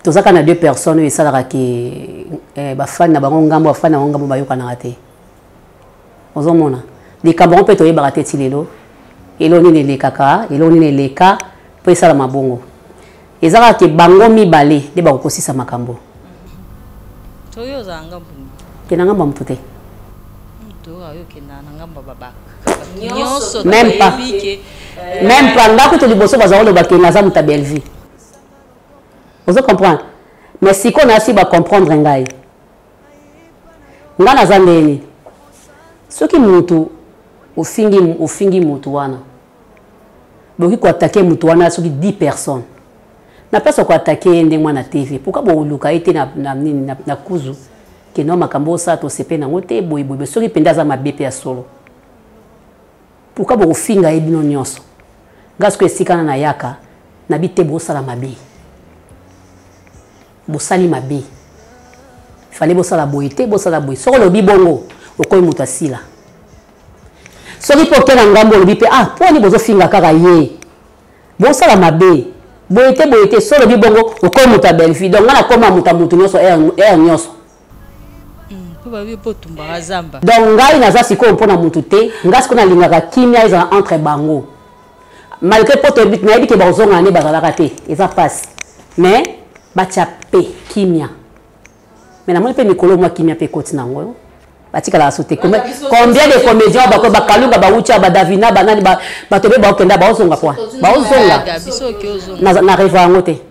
Toza kaka na deux personnes oyo esalaka ke eh, bafani na bango ngambo, bafani na bango ngambo bayokanaka te. Ozomona likambo yango mpe toyebaka te ti lelo eloko nini elekaka, eloko nini eleka mpo esalama bongo. Eza kaka ke bango mibale nde bakokosisa makambo. Soki ozala ngambo nini? Ke na ngambo ya motu te. Toyoka yo okendaka na ngambo ya babaka. Nyonso Même pas. toyebi ke Même pas nga kutu liboso baza koloba ke naza moto ya Bellevue. Ozo comprendre? Mais sikoyo nasi ba comprendre ngai. Nga naza ndenge nini? Soki mutu ofingi, ofingi mutu wana, bokoki ko attaquer mutu wana soki 10 personnes. Na place ya ko attaquer ye ndenge wana na TV, pourquoi boluka ye te na, na nini, na, na kuzu ke no makambo osala tosepe nango te boye boye, soki mpenza aza mabe mpe ya solo. Pourquoi bokofinga ye bino nyonso? Nga sikoyo esika na nayaka na bi te bosala mabe. Bosali mabe. Fallait bosala boye te, bosala boye. Soki olobi bongo, okoyi moto asila. Soki mpe oke na ngambo olobi mpe ah mpo nini bozofinga kaka ye? Bosala mabe. Boye te, boye te. Soki olobi bongo, okoyi moto ya Bellevue. Donc nga nakoma moto ya moto nyonso, heure nyonso. Mpo babi mpo otumbaka zamba. Donc ngai naza sikoyo mpo na moto te, ngai sikoyo nalingaka kimia ezala entre bango. Malgré mpo toyebi, nayebi ke bakozongana nde bazalaka te, eza pasi. Mais batia pe kimia. Mais namoni pe mikolo mwa kimia pe ekoti na yango. Batikalaka so te. Combien, combien de comédiens bako bakalunga bawuti ba Davina banani ba bato be bakokenda baozonga kwa. Baozonga. Na na rêve yango te.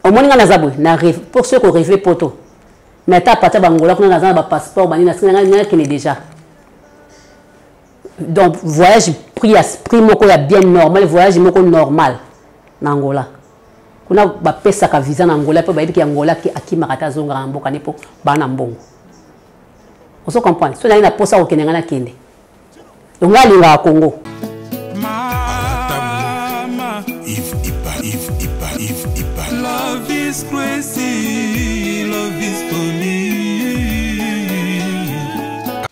Omoni nga naza boye na rêve pour ceux ko rêver poto. Mais ata partir ba Angola kuna naza na ba passeport banini na singa nga kende déjà. Donc voyage prix ya prix moko ya bien normal, voyage moko normal na Angola. Kuna bapesaka visa na Angola mpe bayebi ke Angola akimaka te azongaka na mboka ne mpo baa na mbongo. Ozo comprendre? Soki naye na posa kokende nga nakende. Donc nga alingaka Congo. Mama Yves Ipa, Yves Ipa, Yves Ipa. Love is crazy, love is funny.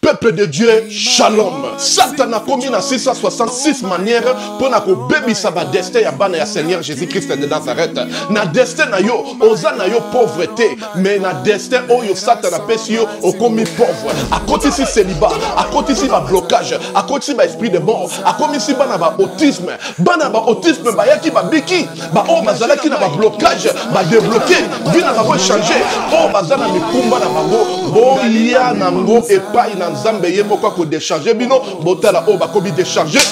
Peuple de Dieu, shalom. Satan a commis na 666 manières pour na kobebisa ba destin ya bana ya Seigneur Jésus-Christ de Nazareth. Na destin na yo, oza na yo pauvreté, mais na destin oyo Satan apesi yo okomi pauvre. Akotisi célibat, akotisi ba blocage, akotisi ba esprit de mort, akomisi bana ba autisme. Bana ba autisme bayaki babiki, ba oyo bazalaki na ba blocage, ba débloqué, vie na bango changer. Oyo baza na mikumba na bango, boya nango epai na Nzambe ye moko ako décharger bino, botala oyo bakomi décharger.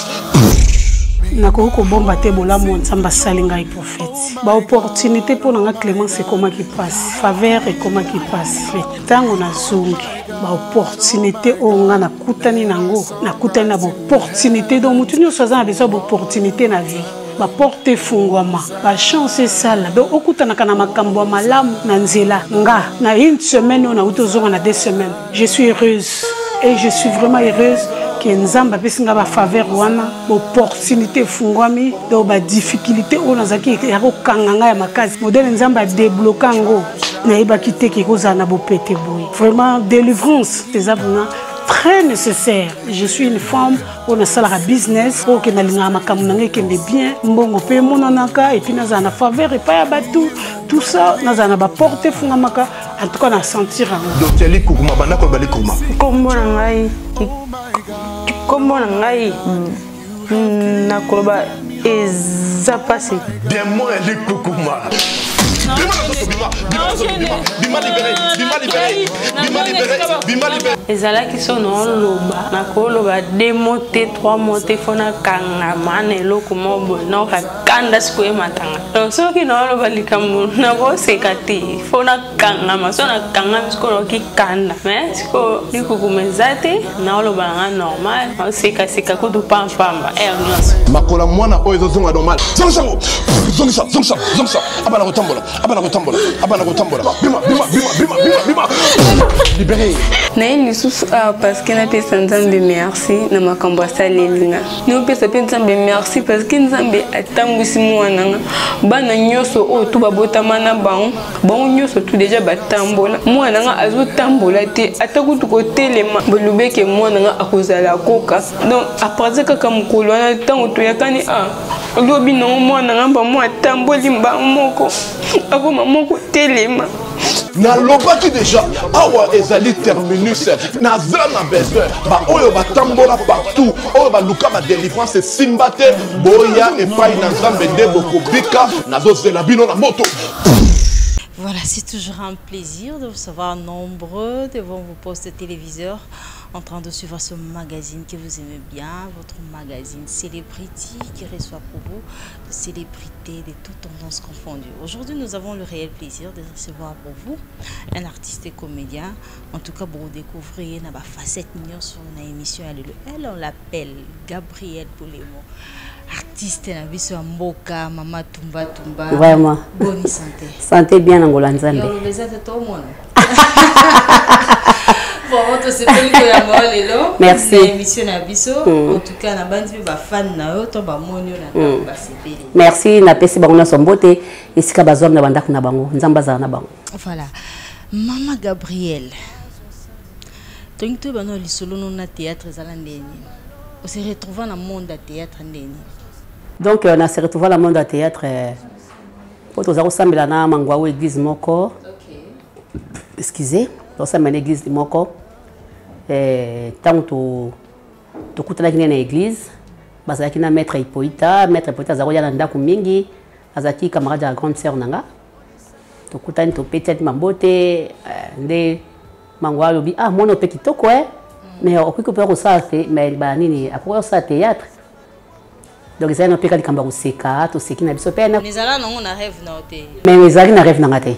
Nakoki kobomba te bolamu oyo Nzambe asali ngai prophète. Ba opportunité mpo na nga Clémence ekomaki mpasi, faveur ekomaki mpasi. Mais ntango nazongi ba opportunité oyo nga nakutani nango, nakutani na ba opportunité. Donc motu nyonso aza na besoin ya ba opportunité na vie. Ba porte efungwama, ba chance esala. Donc okutanaka na makambo ya malamu na nzela. Nga na une semaine oyo nauti ozonga na 2 semaines, je suis heureuse et je suis vraiment heureuse que Nzambe apesi nga ba faveur wana, ba opportunité efungwami. Donc ba difficulté oyo nazalaki ya kokanga nga ya makasi, modèle Nzambe a débloquer yango, nayebaki te ke ekozala na bopete boye. Vraiment délivrance eza vraiment très nécessaire. Je suis une femme oyo nasalaka business, oyo ke nalingaka makambo na ngai ekende bien, mbongo mpe emonanaka, et puis nazala na faveur epai ya bato, tout ça, nazala na ba porte efungamaka. En tout cas na sentir yango. Docteur Likukuma, banda koloba Likukuma. Kombo na ngai, kombo na ngai, nakoloba eza pasi. Démon ya Likukuma. Bima na nzoto, bima, bima na nzoto, bima, bima libéré, bima libéré, bima libéré, bima libéré. Ezalaki so naoloba, nakoloba 2 mots te, 3 mots te, fo nakangama na eloko moko boye, naoka kanda sikoyo ematanga. Donc soki naoloba likambo nakoseka te, fo nakangama, so nakangami sikoyo naoki kanda. Mais sikoyo likukuma eza te, naoloba nanga normal, naosekaseka kutu pampamba heure nyonso. Makola mwana oyo ezozonga normal. Zongisa yango. Zongisa, zongisa, zongisa. Abana kotambola, abana kotambola, abana kotambola. Bima, bima, bima, bima, bima, bima. Libéré. Naye lisusu awa parce que napesa Nzambe merci na makambo asaleli nga. Naopesa mpe Nzambe merci parce que Nzambe atambwisi mwana nga. Bana nyonso oyo tu babotama na bango, bango nyonso tu deja batambola. Mwana nga azotambola te, ata kutu kotelema. Balobi eke mwana nga akozala koka. Donc à partir kaka mokolo wana ntango toyakani a lobi nango mwana nga bango atamboli mbango moko akoma moko telema. Nalobaki deja awa ezali terminus, naza na besoin baoyo batambola partout, oyo baluka badelivrance esimba te, boya epai na Nzambe nde bokobika. Nazozela bino na moto. Voilà, c'est toujours un plaisir de vous savoir nombreux devant vos postes téléviseurs en train de suivre ce magazine que vous aimez bien, votre magazine Célébrity qui reçoit pour vous des célébrités de toutes tendances confondues. Aujourd'hui, nous avons le réel plaisir de recevoir pour vous un artiste et comédien. En tout cas, pour vous découvrir la facette sur une émission. Elle, on l'appelle Gabrielle Bolembo. Artiste na biso ya mboka, mama Tumba Tumba. Vraiment. Bonne santé. Santé bien Angola Nzambe. Yo lobeza te to mona. Bon, tosepeli koyamba yo lelo. Merci. Na émission na biso. En tout cas, na bandi ba fan na yo to ba moni yo na ndako basepeli. Merci, napesi bango nyonso mbote esika bazwami na bandako na bango. Nzambe azala na bango. Voilà. Mama Gabrielle. Tongi toyeba no lisolo no na théâtre ezala ndeni. On se retrouva na monde ya théâtre ndeni. Donc na se retrouva na monde ya théâtre po toza kosambela na Mangwaou église moko. Excusez, tosambela na église moko. Ntango tokutanaki nde na église, bazalaki na maître Hippolyta. Maître Hippolyta azalaki koya na ndako mingi, azalaki camarade ya grande sœur na nga. Tokutani, topetiaki mambote, nde Mangwa alobi, ah, mwana ope kitoko, eh? Mais okoki mpe kosala te, mais ba nini, akoki kosala théâtre. Donc ezali na mpe likambo ya koseka, toseki na biso mpe na Mais ezalaki nango na rêve na yo te. Mais ezalaki na rêve na nga te.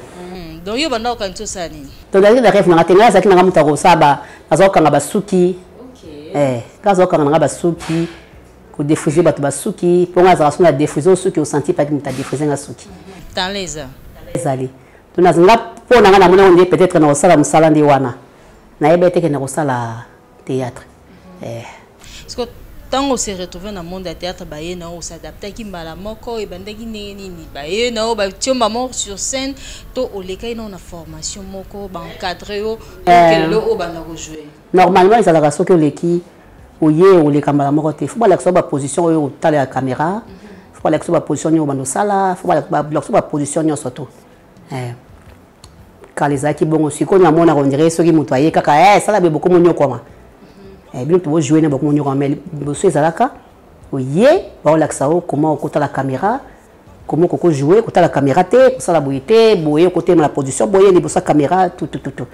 Donc yo banda okanisi osala nini? Donc ezalaki na rêve na nga te. Ngai azalaki na nga moto ya kosala ba, naza kokanga basuki. Ngai aza kokanga na nga basuki, kodefriser bato basuki, mpo ngai azalaka soki na defriser osuki, osanti mpaki moto adefriser nga suki. Talent eza. Ezali. Donc naza nga mpo na nga namoni yango nde peut-être na kosala mosala nde wana. Nayebi ete ke na kosala théâtre. Parce que ntango se retrouver na monde ya théâtre, baye na yo os'adaptaki mbala moko, ebandaki ndenge nini? Baye na yo batiomba moko sur scène to olekaki nao na formation moko, baencadre yo pour que lelo oyo banda kojouer? Normalement ezalaka soki oleki oye oleka mbala moko te. Faut balakisa ba position oyo otala ya caméra, faut balakisa ba position oyo banda osala, faut balakisa ba position nyonso to. Kala ezalaki bongo, sikoyo namonaka on dirait soki moto aye kaka, sala boye bokomo nyokwama. Bino to bojouer na bokomo nyokwama, mais liboso ezalaka oye baolakisa yo comment okotala caméra, comment koko jouer, kotala caméra te, kosala boye te, boye okotema na position boye liboso ya caméra, tout, tout, tout, tout.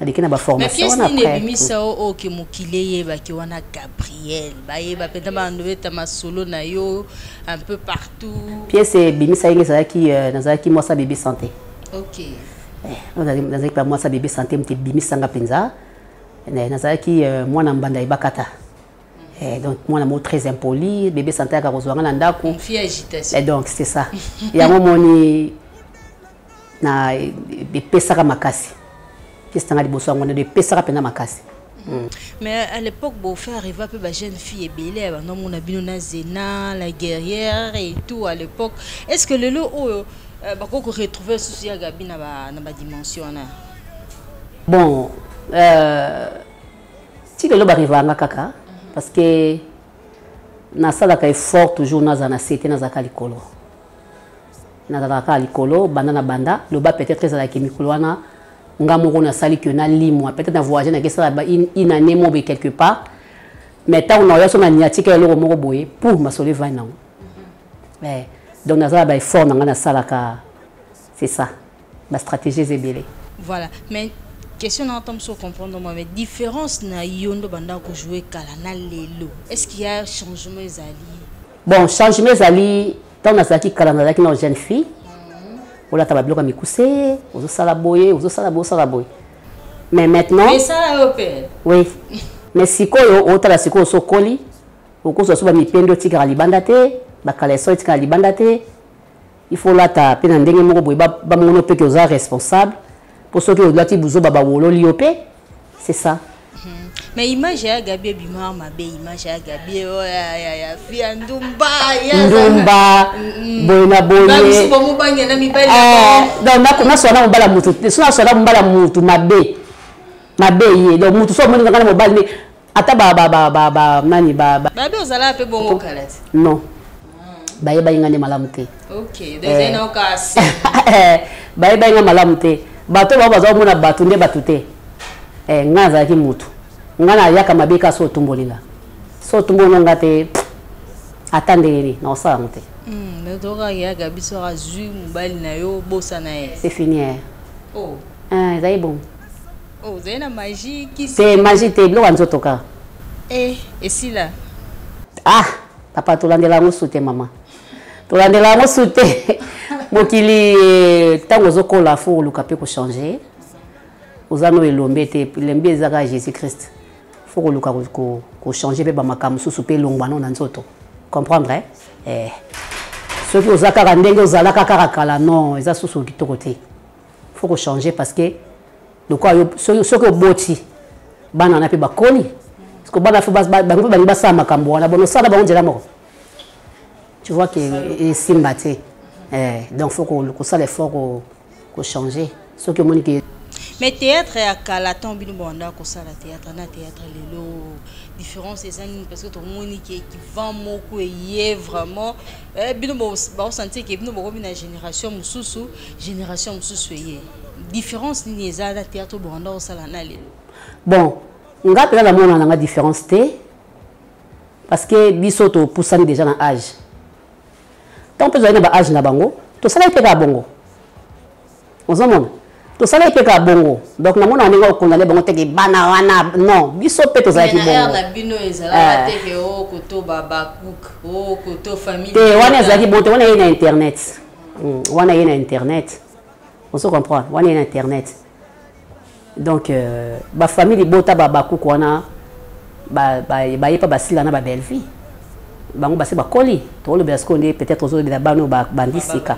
Naleki na ba formation Mais pièce wana nini après. ebimisa yo oyo ke mokili eyebaki wana Gabriel, bayeba mpenza bando beta masolo na yo un peu partout? Pièce ebimisa ye ezalaki nazalaki mwasa bébé santé. Nazalaki pa mwasa bébé santé, moto ebimisanga mpenza. Nazalaki mwana mbanda ebakata. Donc mwana moko très impoli, bébé santé aka kozwanga na ndako. Une fille agitation. Donc c'est ça. Yango moni na epesaka makasi. Pièce tanga liboso yango nde epesaka mpenza makasi. Mais à l'époque, bon, faire arriver un peu ma jeune fille est belle, bah, non, mon habit, on a Zena, la guerrière et tout à l'époque. Est-ce que le lot, oh, bah, qu'on retrouvait sous ya Gabi na ba, na ba dimension, na? Bon, si le lot arrive à kaka, parce que na salaka effort toujours na zana sete na zaka likolo. Na zaka likolo, banda na banda, le bas peut-être ezalaki mikolo wana. Nga moko na sali que na limwa, peut-être na voyager na kesala ba une année mobe quelque part, mais tant on a so na niatika eloko moko boye pour masole va nango. Donc na sala ba effort na nga na salaka, c'est ça ba stratégie ebele. Voilà, mais question na ntam so comprendre moi, mais différence na yondo banda ko jouer kala na lelo, est-ce qu'il y a changement ezali? Bon, changement ezali tant na zaki kala na zaki na jeune fille. Olata ba biloko ya mikuse, ozosala boye, ozosala boye, ozosala boye. Mais maintenant, Mais ça, yo pe. Oui. Mais sikoyo, otala sikoyo sokoli, okozwa so ba mipendo etikaka libanda te, ba caleçon etikaka libanda te. Il faut lata pe na ndenge moko boye, ba mono pe ke oza responsable. Po soki olati buzoba ba wololi yo pe. C'est ça. Mais image ya Gabi ebima mabe, image ya Gabi oyo ya fi ya ndumba ndumba boye na boye. Bomobangela mibali. Donc naswana mobala mutu te, so naswana mobala mutu mabe mabe ye. Donc mutu so omoni kaka na mobali nde ata ba ba ba ba ba nani ba ba Babe ozala mpe bongo kala te? Non, bayebaki nga nde malamu te. Ok, donc ezali na oka. Bayebaki nga malamu te. Bato bao baza komona bato nde bato te. Nga nazalaki mutu, nga nayaka mabe kaka so otumboli nga, so otumboli nga te, ata ndenge nini naosala yango te. Mais toka ya Gabi soki azwi mobali na yo, bosana ye. C'est fini, eh. Oh. Ah, ezali bon. Oh, ozali na magie kisi? Te, magie te, biloko ya nzoto kaka. Eh, esila. Ah, papa, tolandela yango su te, mama, tolandela yango su te. Mokili, ntango ozokola, fo oluka mpe kochanger. Oza no elombe te, elembi eza kaka Jésus Christ. Fo koluka kochanger mpe bamakambo mosusu mpe elongwa no na nzoto, comprendre, eh? Eh. Soki oza kaka ndenge ozalaka kaka kala, non, eza susu kitoko te. Fo kochanger parce que lokola yo soki oboti bana wana mpe bakoli, parce que bana fo bango mpe balingi basala makambo wana, bono osala bango nzela moko, tu vois que esimba te. Donc faut kosala effort kochanger soki omoni ke Mais théâtre ya kala, ntango bino banda kosala théâtre na théâtre lelo, différence eza nini? Parce que tomoni ke vent moko eye vraiment. Bino baosentir ke bino bokomi na génération mosusu, génération mosusu eye. Différence nini eza na théâtre banda kosala na lelo? Bon, nga mpenza namona nanga différence te, parce que biso topusani déjà na âge. Ntango mpe tozali na baage na bango, tosalaki mpe kaka bongo. Ozomona, tosalaki mpe kaka bongo. Donc namona ndenge okondane bango teke bana wana, non, biso mpe tozalaki bongo. Na bino ezalaka te ke o koto babakuk, o koto famille? Te, wana ezalaki bongo te. Wana ye na internet, wana ye na internet, ozo comprendre, wana ye na internet. Donc bafamille libota babakuku wana baye mpa basila na babellevie, bango basi bakoli. Tolobela sikoyo nde peut-être ozolobela bana oyo bandi sika,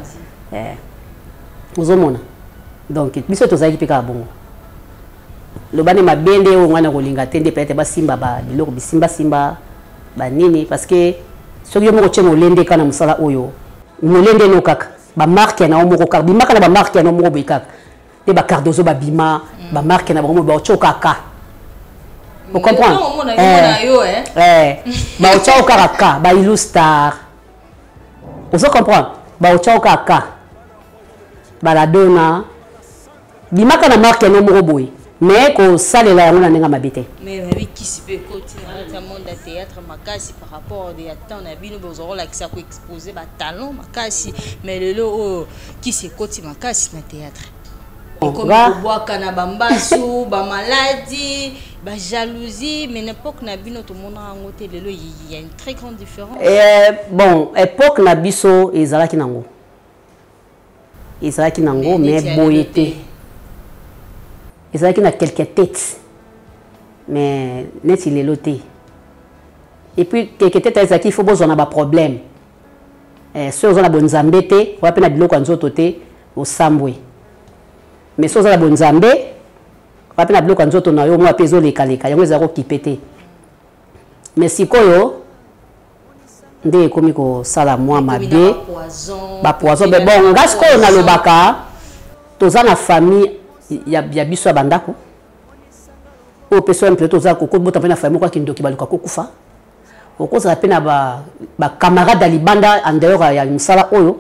ozomona. Donc biso tozalaki mpe kaka bongo. Loba nde mabe nde oyo ngai na kolinga te nde peut-être basimba biloko bisimbasimba banini, parce que soki yo moko tie molende kaka na mosala oyo, molende no kaka bamarke na yo moko kaka bimaka na bamarke na yo moko boye kaka nde bacardozo babima bamarke na bango baotya kaka, ocomprendre, baotya kaka ka bailu star, ozo comprendre, baotya kaka ka baladona bimaka na marke no moko boye, mais kosalela yango na ndenge mabe te. Mais babi kisi mpe ekoti na kati ya monde ya théâtre makasi par rapport ya temps na bino. Bozolakisa koexpose batalent makasi, mais lelo oyo kisi ekoti makasi na théâtre, ekomi kobwaka na bambasu, bamaladi, bajalousie. Mais na époque na bino tomonaka yango te. Lelo il y a une très grande différence. Bon, époque na biso ezalaki nango, ezalaki nango, mais boye te. Ezalaki na quelques têtes, mais neti lelo te. Et puis quelques têtes ezalaki, il faut bozwa na baproblème. Soki oza na bonzambe te, oya mpe na biloko ya nzoto te, osambwe. Mais soki oza na bonzambe, oya mpe na biloko ya nzoto na yo mwa mpe ezolekaleka, yango ezala kokipe te. Mais sikoyo nde ekomi kosala mwa mabe, bapoison. Mais bon, nga sikoyo nalobaka, toza na famille ya biso ya bandako oyo mpe soki mpe toza kokobota mpe na famille moko ya kindoki, baluka kokufa. Okozala mpe na bacamarade ya libanda en dehors ya mosala oyo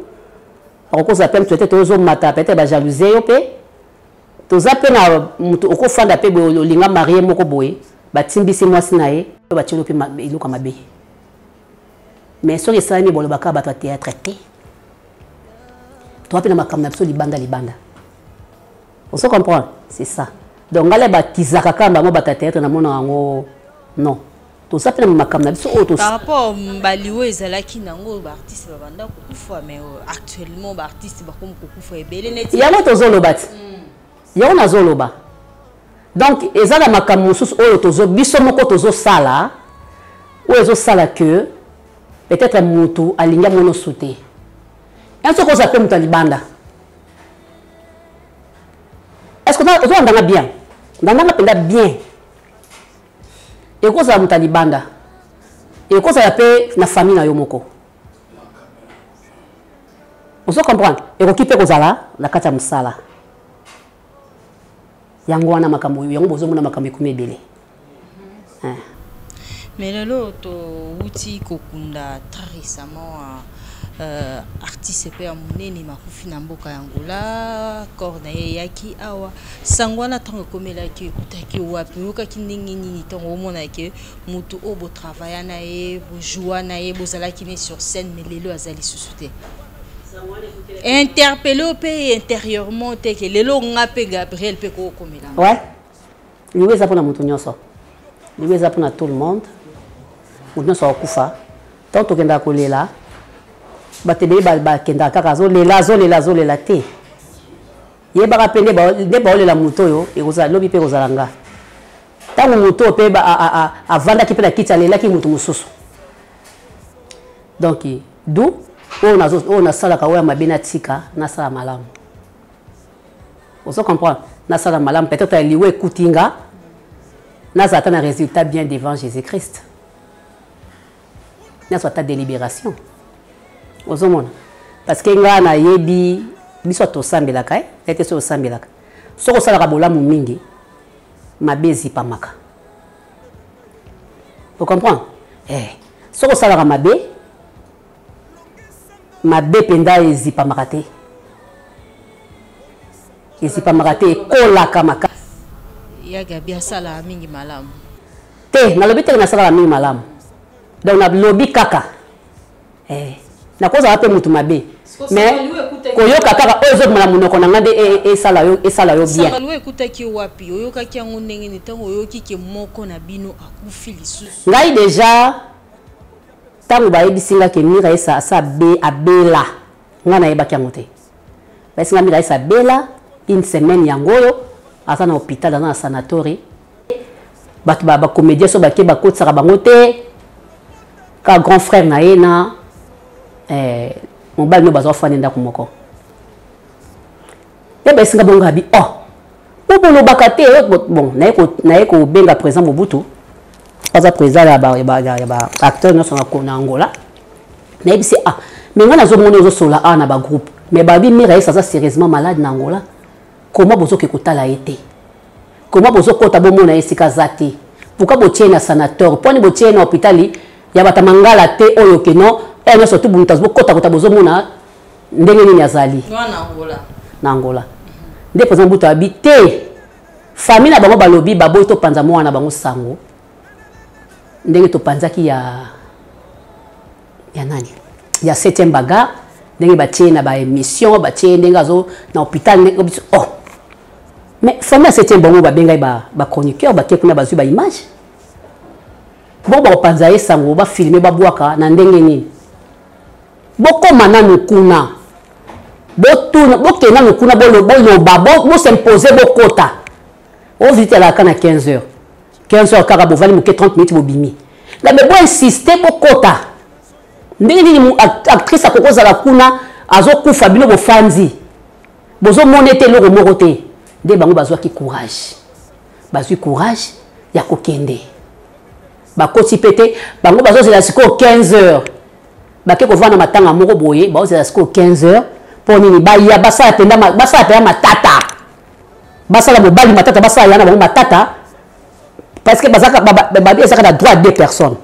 akokozala mpe moto ete tozomata, peut-être bajalousie yo mpe. Toza mpe na moto okofanda mpe boye, olinga marie moko boye, batimbisi mwasi na ye, batieli mpe eloko ya mabe. Mais soki esalami, bolobaka bato ya théâtre te. Toza mpe na makambo na biso libanda libanda, ozo comprendre, c'est ça. Donc ngai bakizaka kaka bango bato ya théâtre, namona yango non. Toza mpe na makambo na biso oyo. Par rapport baliwo ezalaki nango, baartiste babanda kokufa, mais actuellement baartiste bakomi kokufa ebele neti. Yango tozoloba ti, yango nazoloba. Donc eza na makambo mosusu oyo tozo biso moko tozosala, oyo ezosala que peut-être motu alingi amono su te. Yan soki oza mpe moto ya libanda, est ce que ozolandanga bien? Ndandanga mpenza bien. Ekozala moto ya libanda, ekozala mpe na famille na yo moko. Ozo comprendre? Ekoki mpe kozala na kati ya mosala. Yango wana makambo yango bozomona makambo ekomi ebele. Hein. Mais lelo towuti kokunda très récemment artiste mpe ya monene makufi na mboka ya Angola, corps na ye eyaki awa. Sango wana ntango ekomelaki, ekutaki wapi, oyokaki ndenge nini ntango omonaki motu oyo botravailla na ye, bojoua na ye, bozalaki ne sur scène, mais lelo aza lisusu te? Interpellé yo mpe intérieurement te ke lelo nga mpe Gabriel mpe kokomela? Ouais, liwa eza mpona moto nyonso, liwa eza mpona tout le monde. Moto nyonso akokufa. Ntango tokendaka kolela, bato ebele bakendaka kaka azolela, azolela, azolela te. Yebaka mpe nde baolela moto oyo, ekozala lobi mpe ekozala nga. Ntango moto oyo mpe avandaki mpe na kiti, alelaki moto mosusu. Donc du oyo nasalaka oyo ya mabe, natika, nasala malamu. Ozo comprendre? Nasala malamu, peut-être ya liwa ekuti nga, nazala ata na résultat bien devant Jésus-Christ, nazwa ata délibération. Ozomona, parce que nga nayebi biso tosambelaka, ete soki osambelaka, soki osalaka bolamu mingi, mabe ezipamaka. Ocomprendre? Soki osalaka mabe, mabe mpenza ezipamaka te, ezipamaka te, ekolaka makasi. Ya Gabi asalaka mingi malamu. Te, nalobi teke nasalaka mingi malamu. Donc nalobi kaka, nakozala mpe motu mabe, mais koyoka kaka oyo ezobima na monoko na nga nde esala yo, esala yo bien. Sango ekutaki wapi? Oyokaki yango ndenge nini ntango oyoki ke moko na bino akufi lisusu? Ngai déjà, ntango bayebisi nga ke Mira esa asa abela, ngai nayebaki yango te. Bayebisi nga Mira esa abela une semaine, yango oyo aza na hôpital, aza na sanatori. Bato bacomédien so bake, bakotisaka bango te, ka grand frère na ye na mobali no bazwa fani ndako moko. Ye bayesinga bongo, abi oh, po bolobaka te. Bon, naye kobenga président Mobutu, aza président ya baacteur nyonso na Angola. Nayebisi: ah, mais ngai nazomona ozosola awa na bagroupe, mais babi Mira yesi aza sérieusement malade na Angola. Comment bozoke kotala ye te? Comment bozokɔta bomona ye esika aza te? Pourquoi botie na sanatoire? Mponi botie na hôpital ya bato mangala te? Oyo ke non, oyo nyonso tu moto bokɔtakota, bozomona ndenge nini azali na Angola. Nde président Mobutu abi te, famille na bango balobi baboyi topanza mwana na bango sango ndenge topanzaki ya nani, ya 7e bagarre, ndenge batie na baémission, batie ndenge azo na hôpital, ndenge biso. Oh, mais famille ya 7e bango babengai bachroniqueur, batie kuna, bazwi baimage. Bongo bakopanza ye sango, bafilme, babwaka na ndenge nini? Bokóma nanu kuna, botuna, bokende nanu kuna, boloba, bosimpose, bokota. Ovisite alaka na 15 heures, 15 heures kaka bovandi moke, 30 minutes bobimi. Ngabe boinsiste, bokota. Ndenge nini actrice akoki kozala kuna azokufa, bino bofandi, bozomona ete eloko moko te? Nde bango bazwaki courage, bazwi courage ya kokende, bakoti mpe te. Bango bazozela sikoyo 15 heures, bake kovanda matanga moko boye, baozela sikoyo 15 heures. Mpo nini? Baya basala mpenza, basala mpenza matata, basala mobali matata, basala ya na bango matata, parce que bazaka babi ezaka na droit deux personnes.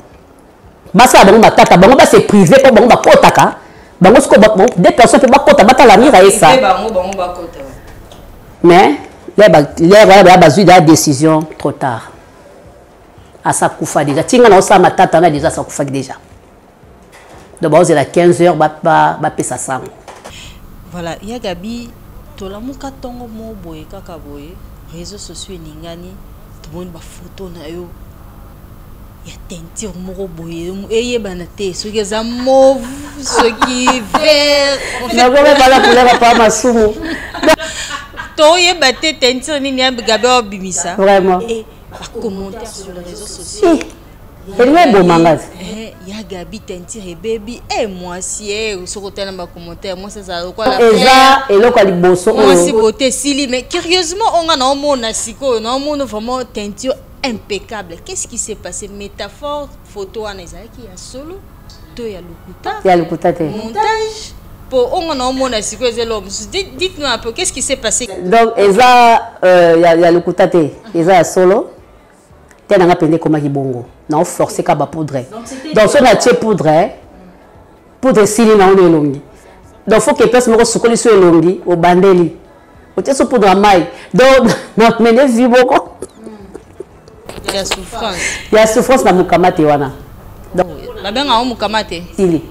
Basala bango matata, bango base privé, mpo bango bakotaka bango sikoyo deux personnes mpe bakota, batala Mira esa. Mais l'heure wana baya bazwi da décision trop tard, asa kufa déjà. Tinga na osala matata wana, déjà asa kufaki déjà. Donc baozela 15 heures, bapesa sango. Voilà, ya Gabi, tolamuka ntongo mo boye kaka boye, réseaux sociaux eningani, tomoni bafoto na yo ya teinture moko boye eyebana te soki eza mauve, soki vert. Nakomebala couleur pa masumu. Toyeba te teinture nini ya Gabi obimisa. Vraiment. Bacommentaire sur les réseaux sociaux elingi eboma nga. Ya Gabi, teinture ebebi e mwasi e, soki otala na bacommentaire, mwasi azala lokola eza eloko ya liboso. Mwasi beauté esili. Mais curieusement, onga naomona sikoyo, naomona vraiment teinture. impeccable. Qu'est-ce qui s'est passé? Métaphore, photo wana ezalaki ya solo to ya lokuta? Ya lokuta te. Montage? Po ongo na omona sikoyo eza eloko mosusu. Dites-nous un peu, qu'est-ce qui s'est passé? Donc eza ya lokuta te, eza ya solo. Te nanga pende ekomaki bongo. Na forcer ka ba poudre. Donc so na tie poudre, poudre esili na ono elongi. Donc faut que place moko sukoli so elongi obandeli. Otie so poudre ya mai. Donc na mene vie moko. Ya souffrance. Ya souffrance na mukamate wana. Donc babenga yango mukamate. Sili.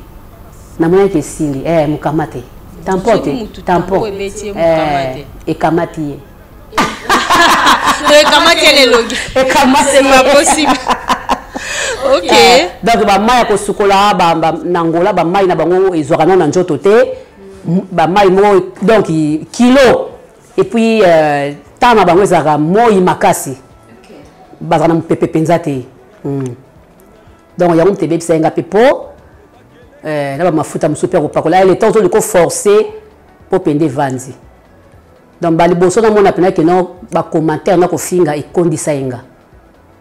Namonaki esili, mukamate. Tampon te, tampon. Ekamati ye. Ekamati ye elongi. Ekamati. C'est pas possible. Ok. Donc ba mai ya kosukola, ba, na Angola, ba mai na bango ezwaka nano na nzoto te. Ba mai moko, donc kilo. Et puis temps na bango ezalaka moi makasi. Bazalaka na mopepe mpenza te. Donc yango moto ebebisa ye nga mpe po na ba mafuta mosusu mpe ya kopakola. Le temps ozoli ko forcer po pende evandi. Donc ba liboso namona mpena ke no ba commentaire na kofinga ekondisa ye nga.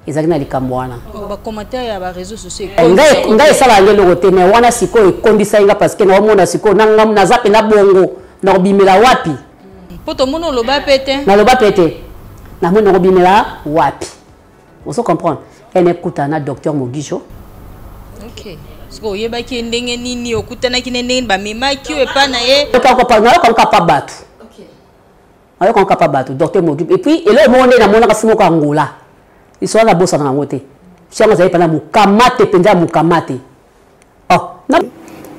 Ezalaki na likambo wana. Oh, ba commentaire ya ba réseaux sociaux ekondisa ye. Ngai esalaka nde eloko te, mais wana sikoyo ekondisa ye nga parce que naomona sikoyo na nga naza mpena bongo, nakobimela wapi? Po tomoni oloba pe te. Naloba pe te. Namoni nakobimela wapi? Ozo comprendre? Ene ekuta na docteur Mogijo. Ok. Sikoyo oyebaki ye ndenge nini, okutanaki na ye ndenge nini, bamemaki yo epai na ye? Nayoka pa bato. Nayoka kaka pa bato, docteur Mogijo. Et puis eloko moko nde namonaka fi moko Angola. Lisolo nabosana yango te. Fiango azali mpena mokamate mpenza ya mokamate. Oh, na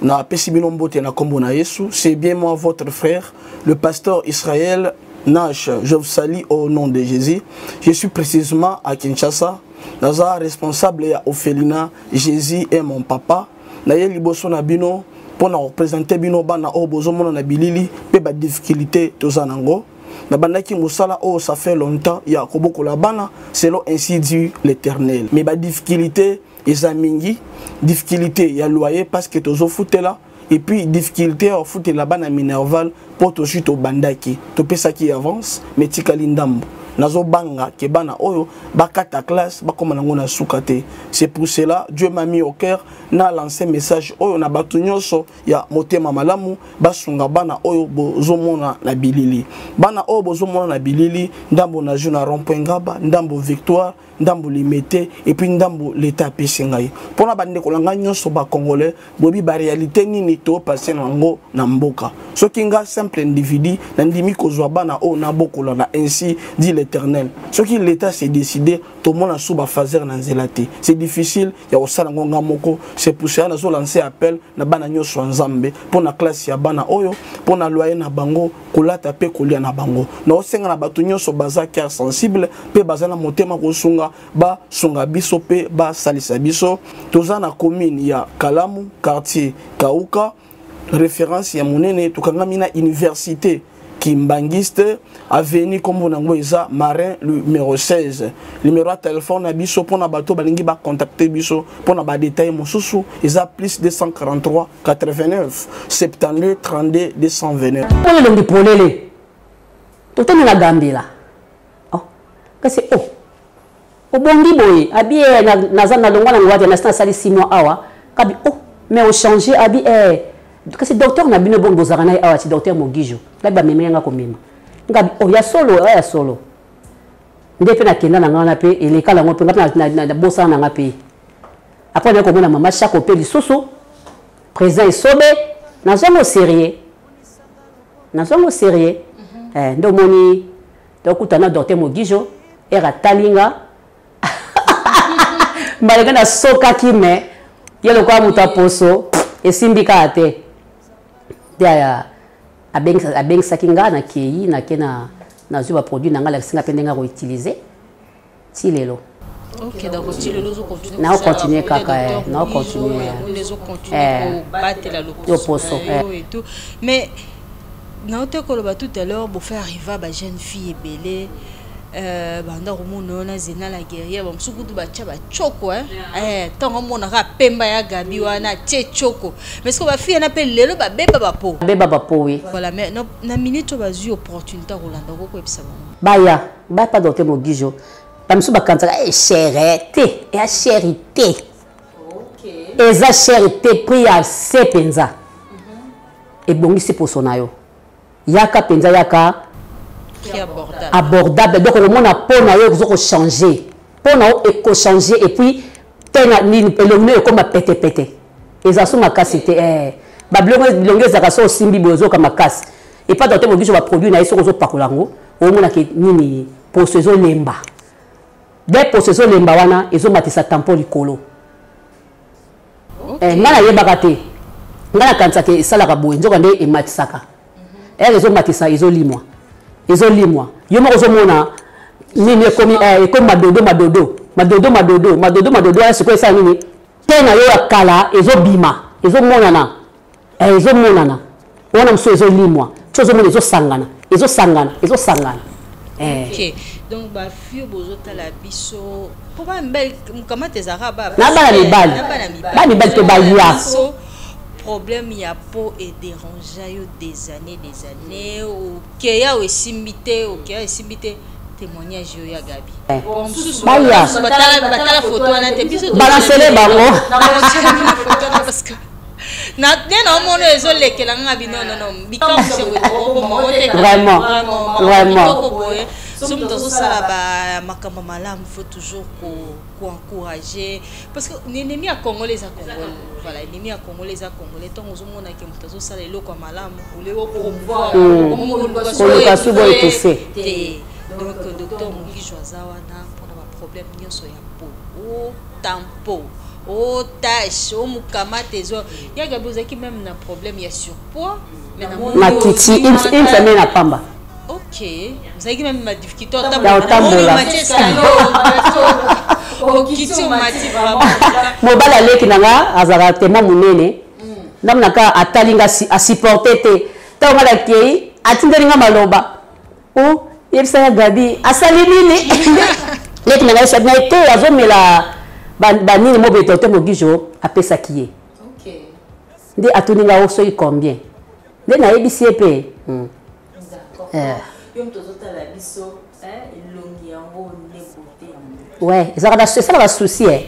Na pesi bino mbote na kombo na Yesu, c'est bien moi votre frère, le pasteur Israël Nash. Je vous salue au nom de Jésus. Je suis précisément à Kinshasa. Naza responsable ya orphelinat Jésus est mon papa. Na ye liboso na bino pour na représenter bino bana oyo bozomona na bilili pe ba difficulté toza nango. Na bandaki mosala oyo ça fait longtemps ya kobokola bana selon ainsi dit l'Éternel. Mais ba difficulté eza mingi, difficulté ya loyer parce que tozofutela, et puis difficulté ya kofutela bana Minerval po tozwi tobandaki, topesaki avance mais tikali ndambo. Nazobanga ke bana oyo bakata classe bakoma nango na suka te. C'est pour cela Dieu m'a mis au cœur na lancer message oyo na bato nyonso ya motema malamu basunga bana oyo bozomona na bilili. Bana oyo bozomona na bilili, ndambo na jeu na rond-point Ngaba, ndambo Victoire, ndambo Limete, et puis ndambo l'État apesi ngai. Mpona bandeko na ngai nyonso ba Congolais, boyebi ba réalité nini to passer nango na mboka. Soki nga simple individu nandimi kozwa bana oyo nabokola na ainsi dit l'Éternel. Soki l'État s'est décidé, tomona sous ba phaser na nzela te. C'est difficile ya kosala ngo nga moko. C'est pour cela nazo lancer appel na bana nyonso ya Nzambe mpona classe ya bana oyo, mpona loyer na bango, kolata pe kolia na bango. Naosenga na bato nyonso baza cœur sensible pe baza na motema kosunga, basunga biso pe basalisa biso. Toza na commune ya Kalamu, quartier Kauka, référence ya monene, tokangami na université Kimbanguiste, avenue kombo nango eza Marin numéro 16. Numéro ya téléphone na biso pona bato balingi ba contacter biso pona ba détails mosusu eza plus 243 89 72 32 229. Pona elongi polele. Totanga na Gambela. Oh, kasi oh. Obongi boye, abi naza na longwa na ngwate na sali 6 mois awa. Kabi oh, mais o changer abi kasi docteur na bino bongo bozalaka na ye awa, si docteur Mogijo. Ngabi ba mema yanga komema. Ngabi oh ya solo, ya solo. Nde pe nakenda na ngana pe eleka lango pe ngapi na bosana na nga pe. Après na komona mama Chako pe lisusu président Esobe nazongo sérieux. Nazongo sérieux. Ndo moni tokutana docteur Mogijo era talinga. Malgré na sokaki mais ye lokola moto ya poso esimbi kaka te. Nde aya abengisaki nga na kei na ke na nazwi ba produit na nga alakisi nga mpe ndenge akoutilize ti lelo. Ok, donc ti lelo ozo continuer Na kosala continuer ba kaka, produit ya na docteur continuer, Mogijo, yango nde ezo continuer kobatela loposo Loposo, na yo et tout. Mais nauti koloba tout à l'heure, bofe arriva ba jeune fille ebele, banda komona yo na Zena la guerrière, ba mosusu kutu batia ba tchoko, hein. Ntango omonaka pemba ya Gabi wana, tie tchoko. Mais est-ce que ba fille na pe lelo ba beba ba po? Ba beba ba po, oui. Voilà, mais na minute oyo bazwi opportunité ya kolanda, okoki koyebisa bango? Baya, baya pa docteur Mogijo. Bamisusu bakanisaka e chere te, eya chere te. Eza chere te, prix ya se mpenza. Ebongisi poso na yo. Yaka mpenza, yaka abordable. Donc okomona mpo na yo ezo kochanger, mpo na yo ekochanger, et puis te na nini, elongi nayo ekoma petepete, eza so makasi te. Eh, babiloko bilongi ezalaka so osimbi boye ozoyoka makasi. Epa docteur Mogijo, baproduit na ye soki ozopakola yango, omonaka nini, poso ezolemba. De poso ezolemba wana ezomatisa tampo likolo. Eh, ngai nayebaka te, ngai nakanisaka esalaka boye, nzoka nde ematisaka ere ezomatisa, ezolimwa, ezolimwa. Yo moko ozomona nini ekomi, eh, ekomi madodo madodo madodo madodo madodo madodo wana. Sikoyo esala nini te na yo ya kala ezobima, ezomonana, eh, ezomonana wana. Mosusu ezolimwa ti ozomona ezosangana, ezosangana, ezosangana, eh. Ok, donc bafio bozotala biso, mpo bana mibali mokamata ezalaka na bana mibali, bana mibali mpe baya. Problème ya peau edérangea yo des années, des années, okeya oesimbi te, okeya esimbi te. Témoignage oyo ya Gabi, baya. Batala photo wana te, biso balancele bango. Parce que na nde naomona ezolekela nga bino, nono bikambo. Vraiment, vraiment. Boye so moto azosala bamakambo malamu, faut toujours koencourager, parce que ennemi ya Congolais eza Congolais. Voilà, ennemi ya Congolais eza Congolais. Ntango ozomona ke moto azosala eloko ya malamu, ole opromouvoir, koluka su boye étouffe te. Donc docteur Mogijo aza wana mpona baproblème nyonso ya peau, o tampo, o tache, o mokamate ezo ya Gabi. Ozalaki même na problème ya surpoids, mais nakiti une semaine na pamba. Ok, ozalaki même na difficulté ya otambola. Okiti, omati vraiment. Mobali aleki na nga azalaka tema monene, ndamonaka atali nga, asupporte te. Ntango nga nakei, atindeli nga maloba o yebisaka Gabi asali nini. Leki na ngai sabi na ye te, azomela banini mo boye docteur Mogijo apesaki ye. Nde atuni nga o soki combien, nde nayebisi ye mpe. Eh. Yo moto ozotala biso, elongi yango nde beauté ya moto. Ouais, ezalaka esalaka souci, eh.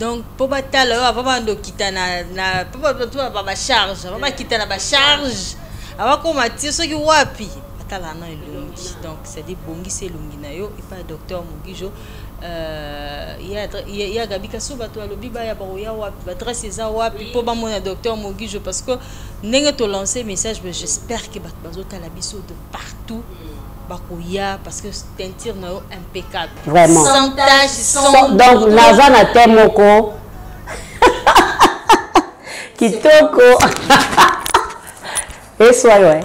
Donc mpo batala oyo avant banda okita na mpo bato bacharge, avant bakita na bacharge, abakoma ti soki wapi, batala na elongi. Donc c'est-à-dire bongisa elongi na yo epai ya docteur Mogijo. Ya Gabi, kasi oyo bato balobi baya, bakoya wapi? Baadresse eza wapi mpo bamona docteur Mogijo? Parce que ndenge tolance message, mais j'espère que bato bazotala biso de partout bakoya, parce que teinture na yo impeccable. Vraiment. Sans tache, sans Donc naza na te moko kitoko eswa yo, eh.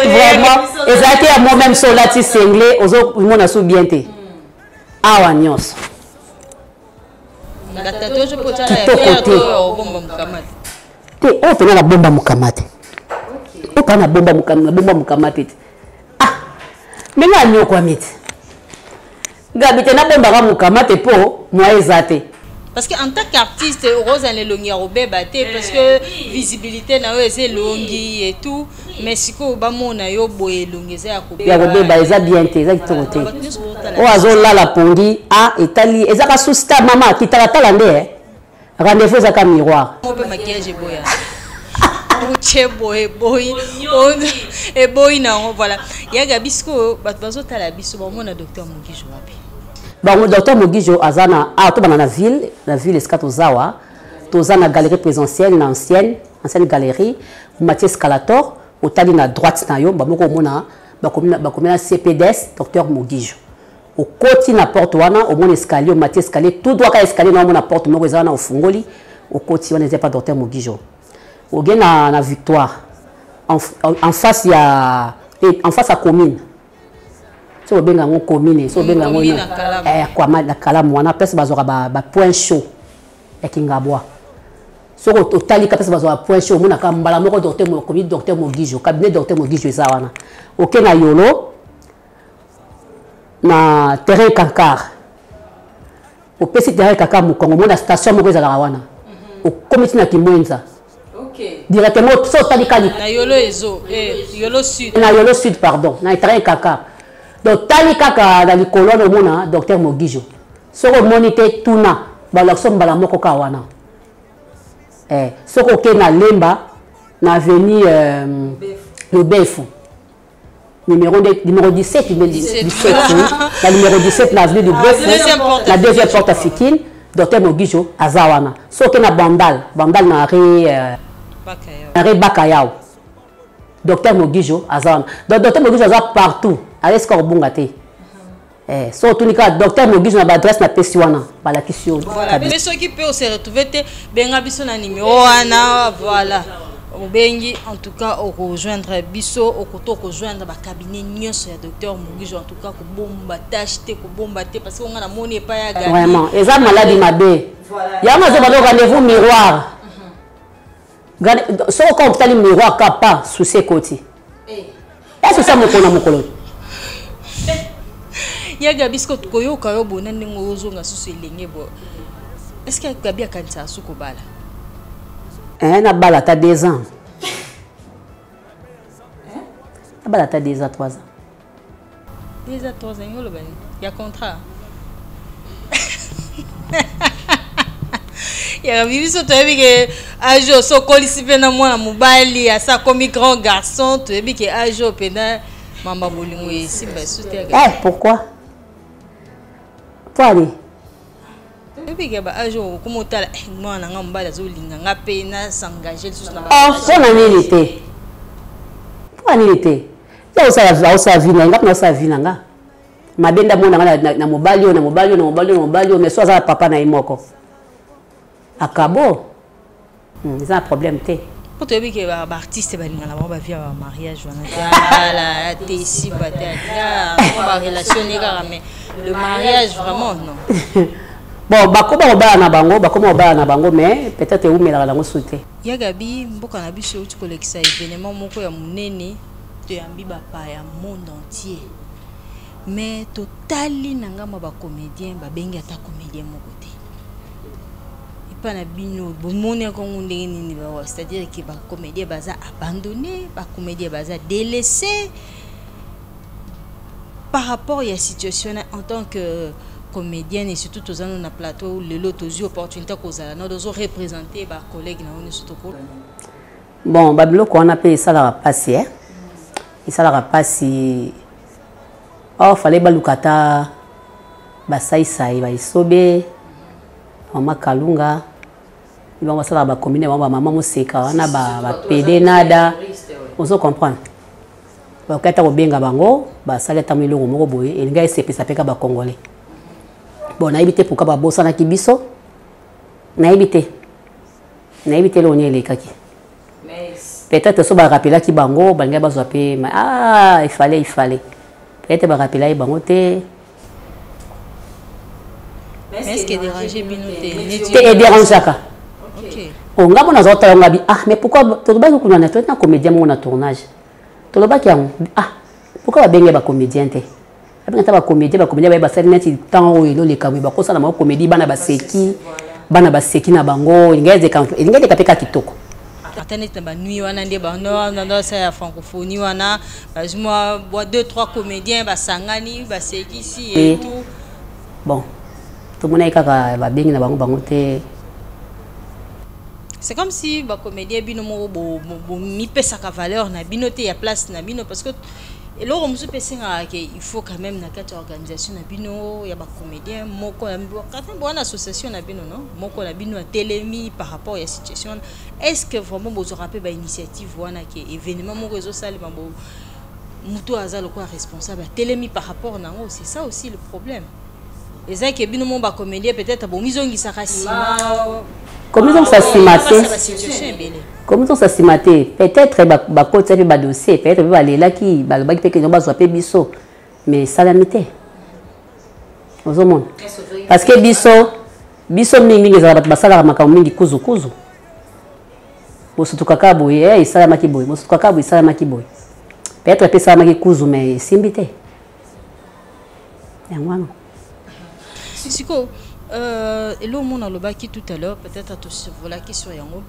Vraiment, ezalaki ya mo même so olati sengle, ozomona so bien te awa nyonso. Kitoko te te, oyo mpena nabomba mokama te, oyo mpena nabomba nabomba mokama te te. Ah, ndenge anyokwami te Gabi te, nabombaka mokama te mpo mwa eza te. Parce que en tant qu'artiste, okozala elongi ya kobeba te, parce que visibilité na yo eza elongi et tout. Mais sikoyo bamona yo boye, elongi eza ya ya kobeba, eza bien te, eza kitoko te. Oyo azolala pongi a etali, ezaka susi ta mama kitaka tala nde, eh. Rendez-vous ezaka miroir. Mpe maquillage eboya, otie boye eboyi, eboyi nango. Voilà, ya Gabi, sikoyo bato bazotala biso bamona docteur Mogijo wapi? Bango, docteur Mogijo aza na awa, tobanda na ville, na ville esika toza awa, toza na galerie présidentielle, na ancienne galerie. Omatie escalator, otali na droite na yo, bamoko omona bakomi na CPDS docteur Mogijo. Okoti na porte wana, omona escalier, omati escalier tout droit, ka escalier na omona porte moko eza wana, ofungoli, okoti wana, eza pa docteur Mogijo. Oge na Victoire, en face ya en face ya commune, so obenga yango commune, so obenga yango na Kalamu wana, place bazwaka bapoint chaud ya Kingabwa. Soki otali ka place bazwaka point chaud, omonaka mbala moko docteur okomi docteur Mogijo, cabinet docteur Mogijo eza wana. Oke na Yolo, na terrain Kankar, opesi terrain Kankar mokongo, omona station moko ezalaka wana, okomi ti na Kimwenza. Directement so otali kaka na Yolo ezo eh, Yolo Sud. Na Yolo Sud, pardon, na terrain kaka. Donc tali kaka na likolo wana omona docteur Mogijo. Soki omoni te, tuna balakisa mbala moko kaka wana. Eh, soki okei na Lemba na avenue Lubefu, numéro, numéro 17, 17, 17 na numéro 17 na avenue Lubefu, na deuxième porte africaine, docteur Mogijo aza wana. Soki na Bandal, Bandal na arrêt Bakayao, docteur Mogijo aza wana. Donc docteur Mogijo aza partout, aza esika kobunga te. Eh, so otuni kaka docteur Mogijo na baadresse napesi wana, balakisi yo. Voilà, mais soki mpe ose retrouve te, benga biso na numéro wana. Voilà, obengi, en tout cas okojoindre biso, okoto okojoindre bacabinet nyonso ya docteur Mogijo. En tout cas kobomba tâche te, kobomba te, parce que onga namoni epai ya Gabi. Vraiment eza maladi mabe yango azobanda rendez-vous miroir. Soki oka otali miroir ka pa susi ekoti esusa mokolo na mokolo. Ya Gabi, siko koyoka yo bona ndenge ozonga susu elenge bo, est ce que Gabi akanisaka su kobala? Eh, nabala ata 2 ans, nabala ata 2 ans, 3 ans. 2 ans, 3 ans, yango oloba nini ya contrat ya Gabi? Biso toyebi ke age oyo so okolisi mpe na mwana mobali asa akomi grand garçon, toyebi ke age oyo mpena mamba bolingo esimba esu te. Eh, pourquoi po ani? Toyebi ke ba age oyo okoma otala mwana na nga mobali azolinga nga mpe na s'engage lisusu na Oh, mpo na nini te? Mpo na nini te? Ye aosala vie na ye, nga mpe naosala vie na nga. Mabe nde amona nga na mobali oyo, na mobali oyo, na mobali oyo, na mobali oyo, mais so aza na papa na ye moko akabo, eza na problème te. Mpo toyebi ke baartiste balinga na bango bavie ya bamariage wana te, ala te, esimba te, alinga barelation ne kaka, mais le mariage vraiment non. Bon, bakoma kobala na bango, bakoma kobala na bango, mais peut-être ewumelaka nango su te. Ya Gabi, mboka na biso euti kolekisa événement moko ya monene, toyambi bapaya monde entier, mais totali na ngambo ya bacomédien, babengi ata comédien moko te. Epa na bino bomoni yango ndenge nini? C'est-à-dire ke bacomédien baza abandonné, bacomédien baza délaissé par rapport ya situation na en tant que comédienne, et surtout toza no na plateau lelo, tozwi opportunité kozala na tozo représenter bacollègue na yo nyonso toko. Bon, babiloko wana mpe esalaka mpasi, eh? Esalaka mpasi. Or fallait baluka ata basaisai, baesobe, mama Kalunga, bango basalaka bacommune bango, bamama moseka wana, bapede nada, ozo comprendre? Bakoki ata kobenga bango, basali ata mo eloko moko boye elingi esepesa mpe ka bacongolais. Bon, nayebi te pourquoi babosanaki biso, nayebi te, nayebi te eloko nini elekaki. Peut-être so barapelaki bango, balingai bazwa mpe. Ah, il fallait peut-être barapelaki bango te. Mais est-ce que déranger bino te? Te, edérangeaka. O nga mona azotala ngo abi: ah, mais pourquoi tolobaki kuna na toyaki na comédien moko na tournage, tolobaki yango: ah, pourquoi babenge bacomédien te? Abenga ata bacomédien, bacomédien baye basali neti temps oyo eloleka boye, bakosala bango comédie, bana baseki, bana baseki na bango, elingi eleka mpe kaka kitoko. Ata neti na banuit wana nde bandosala ya francophonie wana, bazwi mwa deux trois comédiens, basangani, basekisi et tout. Bon, tomonaki kaka babengi na bango bango te. C'est comme si bacomédien bino moko bomipesaka valeur na bino te, ya place na bino, parce que eloko mosusu mpe esengaka ke il faut quand même na kati ya organisation na bino ya bacomédien, moko wana, association na bino, non, moko na bino atelemi par rapport ya situation wana. Est ce que vraiment bozwaka mpe bainitiative wana ke événement moko ezosalema, moto aza lokola responsable atelemi par rapport nango? C'est ça aussi le problème, eza ke bino mo bacomédien peut-être bomizongisaka nsima. Komizongisa nsima te, komizongisa nsima te. Peut-être bakotisa mpe badossier, peut-être mpe balelaki, balobaki mpe keno bazwa mpe biso, mais esalami te. Ozomona, parce que biso biso mingimingi ezala bato basalaka makambo mingi kuzukuzu, bosutuka kaka boye, esalamaki boye, bosutuka kaka boye, esalamaki boye. Peut-être mpe esalamaki kuzu, mais esimbi te, yango wana. Sikoyo eloko mona alobaki tout à l'heure, peut-être tosurvolaki sur yango.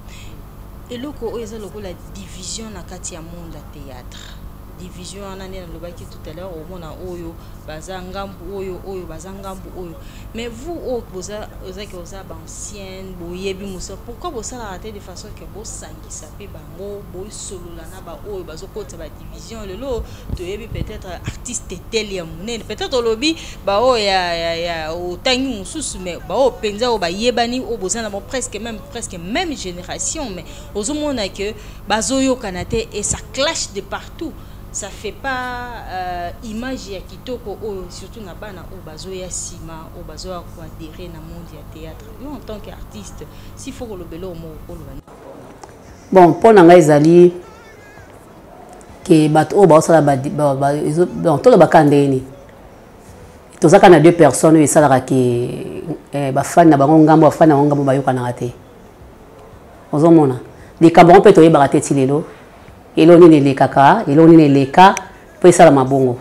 Eloko oyo eza lokola division na kati ya monde ya théâtre. Division wana nde nalobaki tout à l'heure, omona oyo baza ngambu oyo, oyo baza ngambu oyo. Mais vous oyo boza ozaki oza ba ancienne, boyebi mosala, pourquoi bosalaka te de façon que bosangisa pe bango, bosolola na ba oyo bazokotisa ba division lelo toyebi peut-être artiste tel ya monene, peut-être olobi ba oyo ya, ya, ya otangi mosusu, mais ba oyo penza oyo bayebani oyo boza na bango presque même presque même génération, mais ozomona que bazoyokana te et ça clash de partout. Ça fait pas euh, image ya kitoko oyo surtout na bana oyo bazoya sima oyo bazoya koadhérer na monde ya théâtre. Yo en tant qu'artiste, s'il faut kolobela oyo moko koloba. Bon, mpo na ngai ezali ke bato oyo baosala bon, tolobaka ndenge nini, toza kaka na deux personnes oyo esalaka ke eh, bafani na bango ngambo, bafani na bango ngambo bayokanaka te. Ozomona likambo yango mpe toyebaka te ti lelo eloko nini elekaka, eloko nini eleka mpo esalama bongo.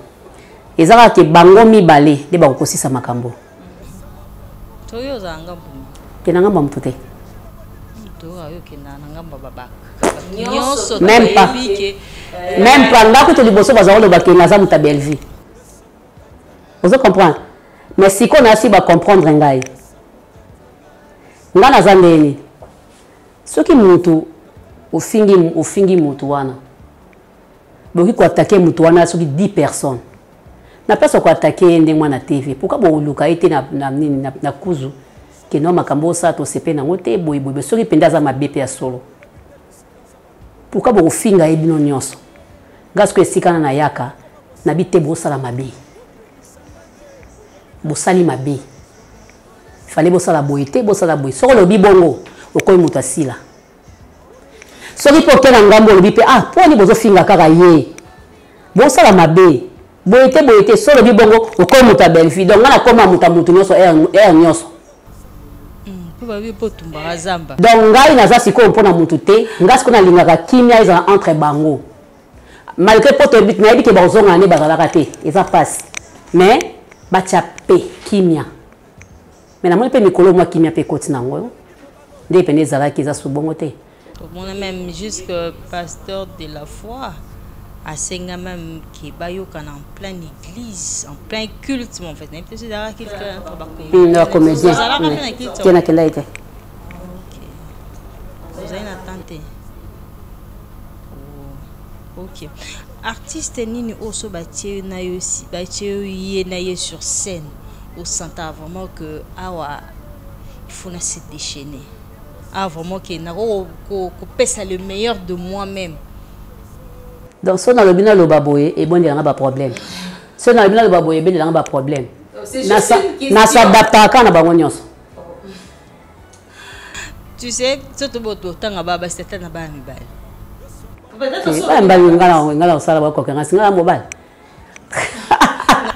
Eza kaka ke bango mibale nde bakokosisa makambo. Toyo ozala ngambo ke na ngambo ya moto te. Toyo okenda na ngambo ya babaka nyonso, même pas, même pas nga kutu liboso baza koloba ke naza moto ya Bellevue, ozo comprendre? Mais sikoyo nasi bacomprendre ngai, nga naza ndenge nini. Soki mutu ofingi, ofingi mutu wana, bokoki koatake mutu wana soki 10 personnes na place ya koatake ye ndenge wana TV, pourquoi boluka ye te na, na, nini, na, na kuzu ke no makambo osala tosepe nango te boye boye. Soki mpenza aza mabe mpe ya solo, pourquoi bokofinga ye bino nyonso? Nga sikoyo esika na nayaka nabi te, bosala mabe, bosali mabe, fallait bosala boye te, bosala boye. Soki olobi bongo okomi moto asila. Soki mpe oke na ngambo olobi mpe ah, mpo nini bozofinga kaka ye, bosala mabe boye te, boye te. Soki olobi bongo okomi moto ya Bellevue. Donc nga nakoma moto ya moto nyonso, heure nyonso. Donc ngai naza sikoyo mpo na motu te. Ngai sikoyo nalingaka kimia ezala entre bango, malgré mpo nayebi ke bakozongana nde bazalaka te, eza mpasi, mais batya pe kimia. Mais namoni mpe mikolo mwa kimia mpe ekoti nango nde pene ezalaki, eza su bongo te. Tomona même jusque pasteur de la foi asenga même ke bayokana en pleine église, en plein culte. En fait nayebi te soki ezalaka culte entre bacomédien te, nakenda ye te. Ozali na temps te. Ok, artiste nini oyo so batie na yo, batie ye na ye sur scène, osanta vraiment que awa il faut na se déchaîner, ah vraiment ke nako kopesa le meilleur de moi-même? Donc so nalobi naloba boye ebondelanga baproblème, so nalobi naloba boye ebendelanga baproblème, nas'adaptaka kaka na bango nyonso. Tu sais, surtout botanga ba basi ata na bana mibali. Bana mibali, nga na kosala bakokenga singa na mobali.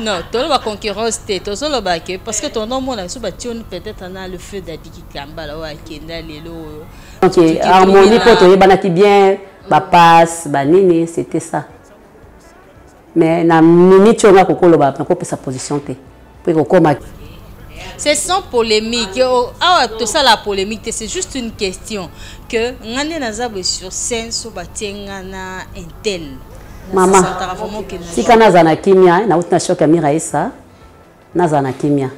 Non, toloba concurrence te, tozoloba ke parce que tonomona biso bationi peut-être na le feu d'Adiki Kambala oyo akenda lelo oyo. Donc harmonie mpo toyebanaki bien, bapasse banini, c'était ça. Mais na minute oyo nga kokoloba, nakopesa position te mpo ekokoma. C'est sans polémique. Awa tosala polémique te, c'est juste une question que nga nde naza boye sur scène, so batie nga na intel. Mama, tika nazala na kimia. Nauti na choc ya Miraesa, nazala na kimia.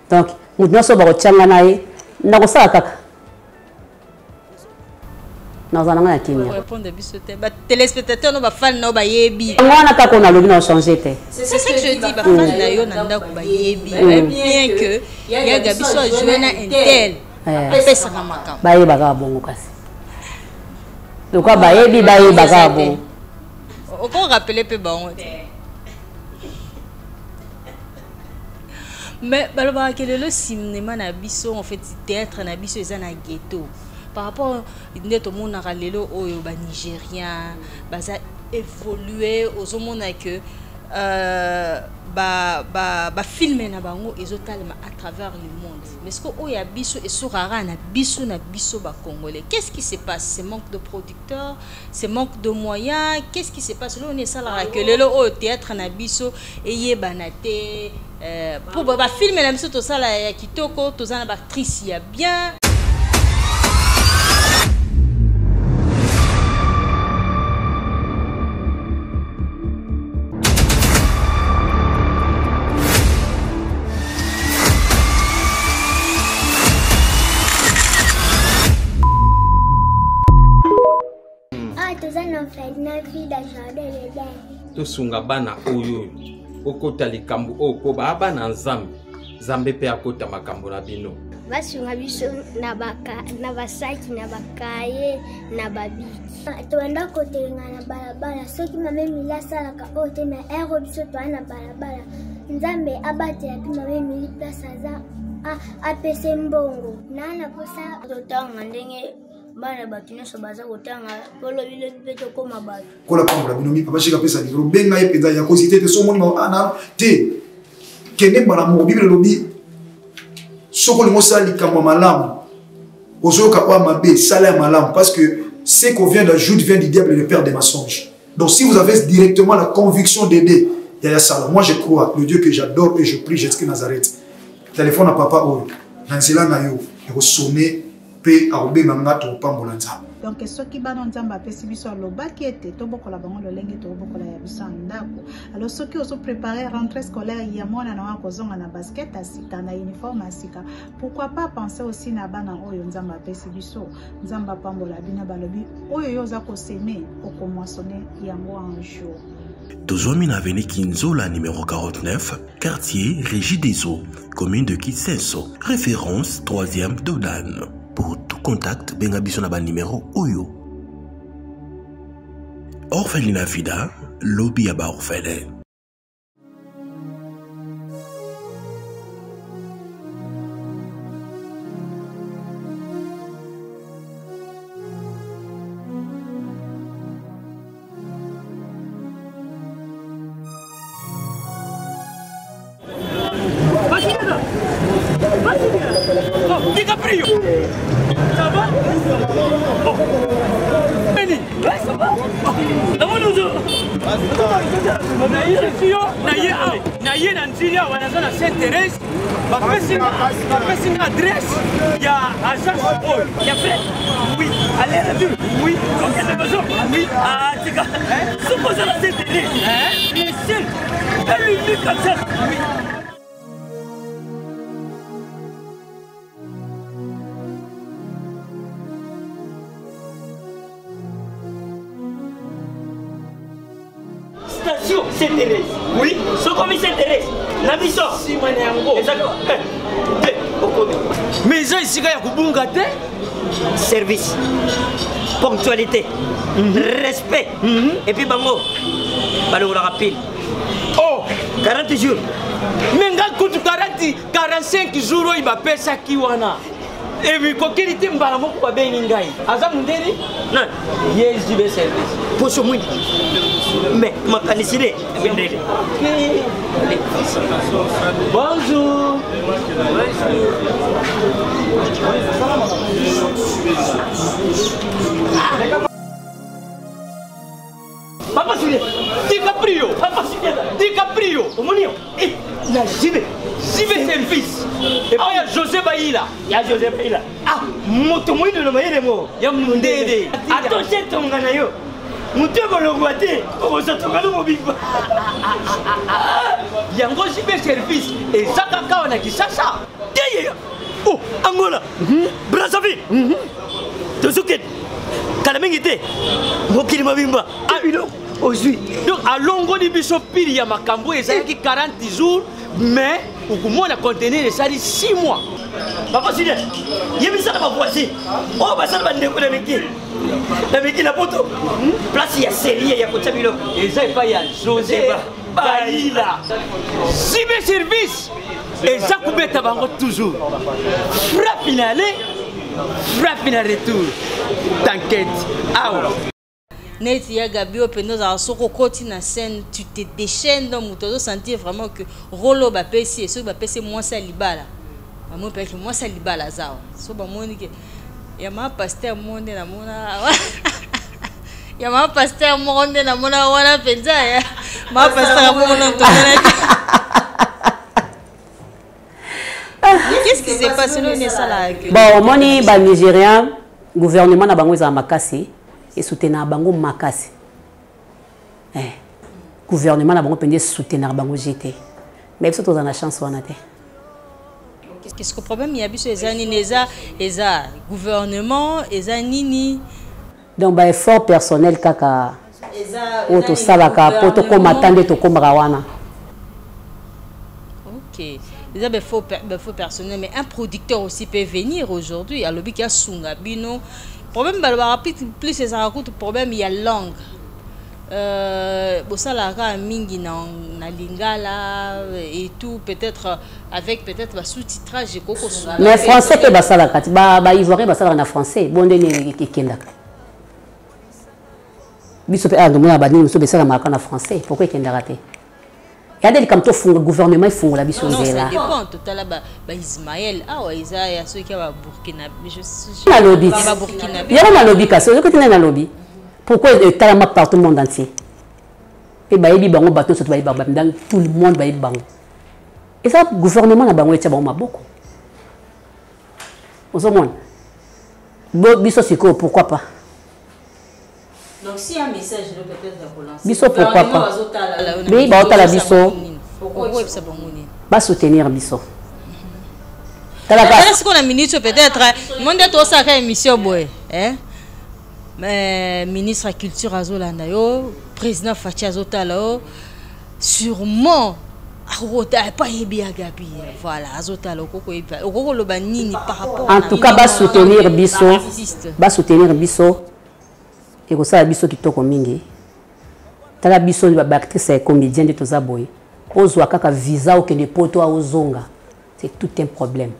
Donc moto nyonso bakotianga na ye, nakosala kaka, nazala nanga na kimia. Répondre biso te, batéléspectateur no bafani na yo bayebi. Yango wana kaka oyo nalobi na ochange te. C'est ce que je dis, bafani na yo na ndako bayebi bien que yaga biso ajoue na intel, apesaka makambo. Bayeba kaka bongo, kasi lokwa bayebi, bayeba kaka bongo. Okorapele mpe bango te. Mais balobaka ke lelo cinéma na biso, en fait théâtre na biso eza na ghetto par rapport nde tomonaka lelo oyo banigérien baza évolué. Ozomona ke bafilme na bango ezotalema à travers le monde, mais ce que oyo ya biso esukaka na biso, na biso bacongolais. Qu'est-ce qui se passe? C'est manque de producteurs, c'est manque de moyens? Qu'est-ce qui se passe lelo oni esalaka ke lelo oyo théâtre na biso eyebana te? Po bafilme na biso tosala ya kitoko, toza na baactrice ya bien. Orphelinat Vida Jardin d'Eden. Tosunga bana oyo oyo okota likambo oyo mpo baa bana Nzambe, Nzambe mpe akota makambo na bino. Basunga biso na basaki na bakaye na babiki. Tobanda kotelenga na balabala soki mama Emilie asalaka oyo te na ero biso toya na balabala. Nzambe abatela mpe mama Emilie place aza apese mbongo. Naa na posa totanga ndenge bana bato nyonso baza kotanga mpo lobilobi mpe tokóma bato. Kola pambola bino mi papa shika pesa libro benga ye mpenza ya kozite te so omoni ana te kende mbala moko. Biblia elobi soki olingi osala likambo ya malamu ozoyoka oyo mabe, sala ya malamu, parce que ce qu'on vient d'ajoute vient du diable, le père des mensonges. Donc si vous avez directement la conviction d'aider Yaya Sala, moi je crois le Dieu que j'adore et je prie, Jésus Nazareth, téléphone à papa oyo na nzela na yo ekosone mpe akobenga nga, tokopambola Nzambe. Donc soki bana Nzambe apesi biso, alobaki ete tobokola bango lolenge tokobokola ya biso ya ndako. Alors soki ozoprépare rentrée scolaire ya mwana na yo, akozonga na basket ya sika, na uniforme ya sika, pourquoi pas penser aussi na bana oyo Nzambe apesi biso? Nzambe apambola bino. Balobi oyo yo oza kosemer, okomoissonner yango un jour. Tozwami na avenue Kinzola numéro 49, quartier Régie des Eaux, commune de Kisenso, référence 3e Dodan. Pour tout contact, benga biso na ba numéro oyo. Orphelinat Vida, lobby ya ba orphelin. DiCaprio! Ça va? Oh. Benny! Ouais, ça va? Namoni ozo. Naye awa, naye na nzili awa, naza na Sainte Thérèse, bapesi nga adresse ya agence oyo ya frais. Oui, aller retour. Oui, kokende besoin. Oui, atika. Soki oza na Sainte Thérèse, le seul et l'unique agence. Oui. Station Saint Thérèse. Oui, sokomi Saint Thérèse. Na biso. Sima na yango. Ezali te okomi. Mais eza esika ya kobunga te. Service, ponctualité, respect. Et puis bango balongolaka pile. Oh, 40 jours. Mais nga kutu 40 45 jours oyo bapesaki wana emikokeli te, mbala moko babengi ngai. Aza mondeli nani? Ye JB Service. Poso mwindi mais makanisi nde mindele. Bonjour. Papa Julien, DiCaprio, Papa Julien, DiCaprio, omoni yo eh, na JB JB Service epai ya José Bayila. Ya José Bayila, ah, moto moyindo na mayele mo ya mondele. Atoshe tonga na yo, moto ekolongwa te, okozwa tonga no mobimba. Yango JB Service eza kaka awa na Kinshasa? Te ye, oh, Angola, Brazzaville, tozokende kala mingi te, mokili mobimba biloko ozwi. Donc alongoli biso pili ya makambo oyo ezalaki 40 jours, mais okomona conteneur esali 6 mois. Papa Julien, yebisaka bavoisin oyo basala bandeko na mikili, na mikili na poto, place ya serie ya kotia biloko eza epai ya José Bayila. JB Service eza kobeta bango toujours frappe na aller, frappe na retour, t'inquiète awa. Neti ya Gabi oyo mpenza ozalaka, soki okoti na scène, tu te déchaînes. Donc moto azosentir vraiment que rôle oyo bapesi ye, soki bapesi ye mwasi ya libala, bamoni mpeke mwasi ya libala aza awa. So bamoni ke ya mama pasteur moko nde namona, ya mama pasteur moko nde namona wana mpenza, ya mama pasteur moko na tomonaki. Qu'est-ce qui s'est passé? Nini esalaka? Bon, omoni banigérien, gouvernement na bango ezala makasi, esoutenaka bango makasi. Eh, gouvernement na bango mpenza esoutenaka bango jete, mais biso tozala na chance wana te. Qu'est-ce que problème ya biso eza nini? Eza gouvernement, eza nini? Donc ba effort personnel kaka oyo tosalaka mpo tokóma ata nde tokómaka wana. Ok, eza baeffort personnel, mais un producteur aussi peut venir aujourd'hui, alobi ki asunga bino. Problème balobaka plus ezalaka kutu problème ya langue. Bosalaka kaka mingi na lingala et tout, peut-être avec peut-être basous-titrage ekokosunga. Mais français mpe basalaka ti baivoirien basalaka na français bo ndenge ekendaka. Biso mpe awa tomona banini mosusu besalamaka na français, pourquoi ekendaka te? Ya nde likambo tofunga, gouvernement efungola biso nzela. Totala baismael awa, eza ya soki ya baburkina. Nalobi yango, nalobi kasi oyoki te nde nalobi pourquoi etalama partout, monde entier mpe bayebi bango, bato nyonso bayebi bango, tout le monde bayebi bango. Eza gouvernement na bango etia bango maboko. Ozomona biso sikoyo, pourquoi pas? Donc si un message peut-être ya kolancer biso, pourquoi pas? Oui, baotala biso, basoutenir biso. Tala sikoyo na minute peut-être mo nde tosalaka émission boye, mais ministre ya culture azolanda yo, président Fatshi azotala yo, sûrement akokota epa ayebi ya Gabi. Voilà, azotala, okokoyeba, okokoloba nini par rapport? En tout cas, basoutenir biso, basoutenir biso, ekosala biso kitoko mingi. Tala biso baactrice ya comédien nde toza boye, ozwa kaka visa okende poto, aozonga, c'est tout un problème.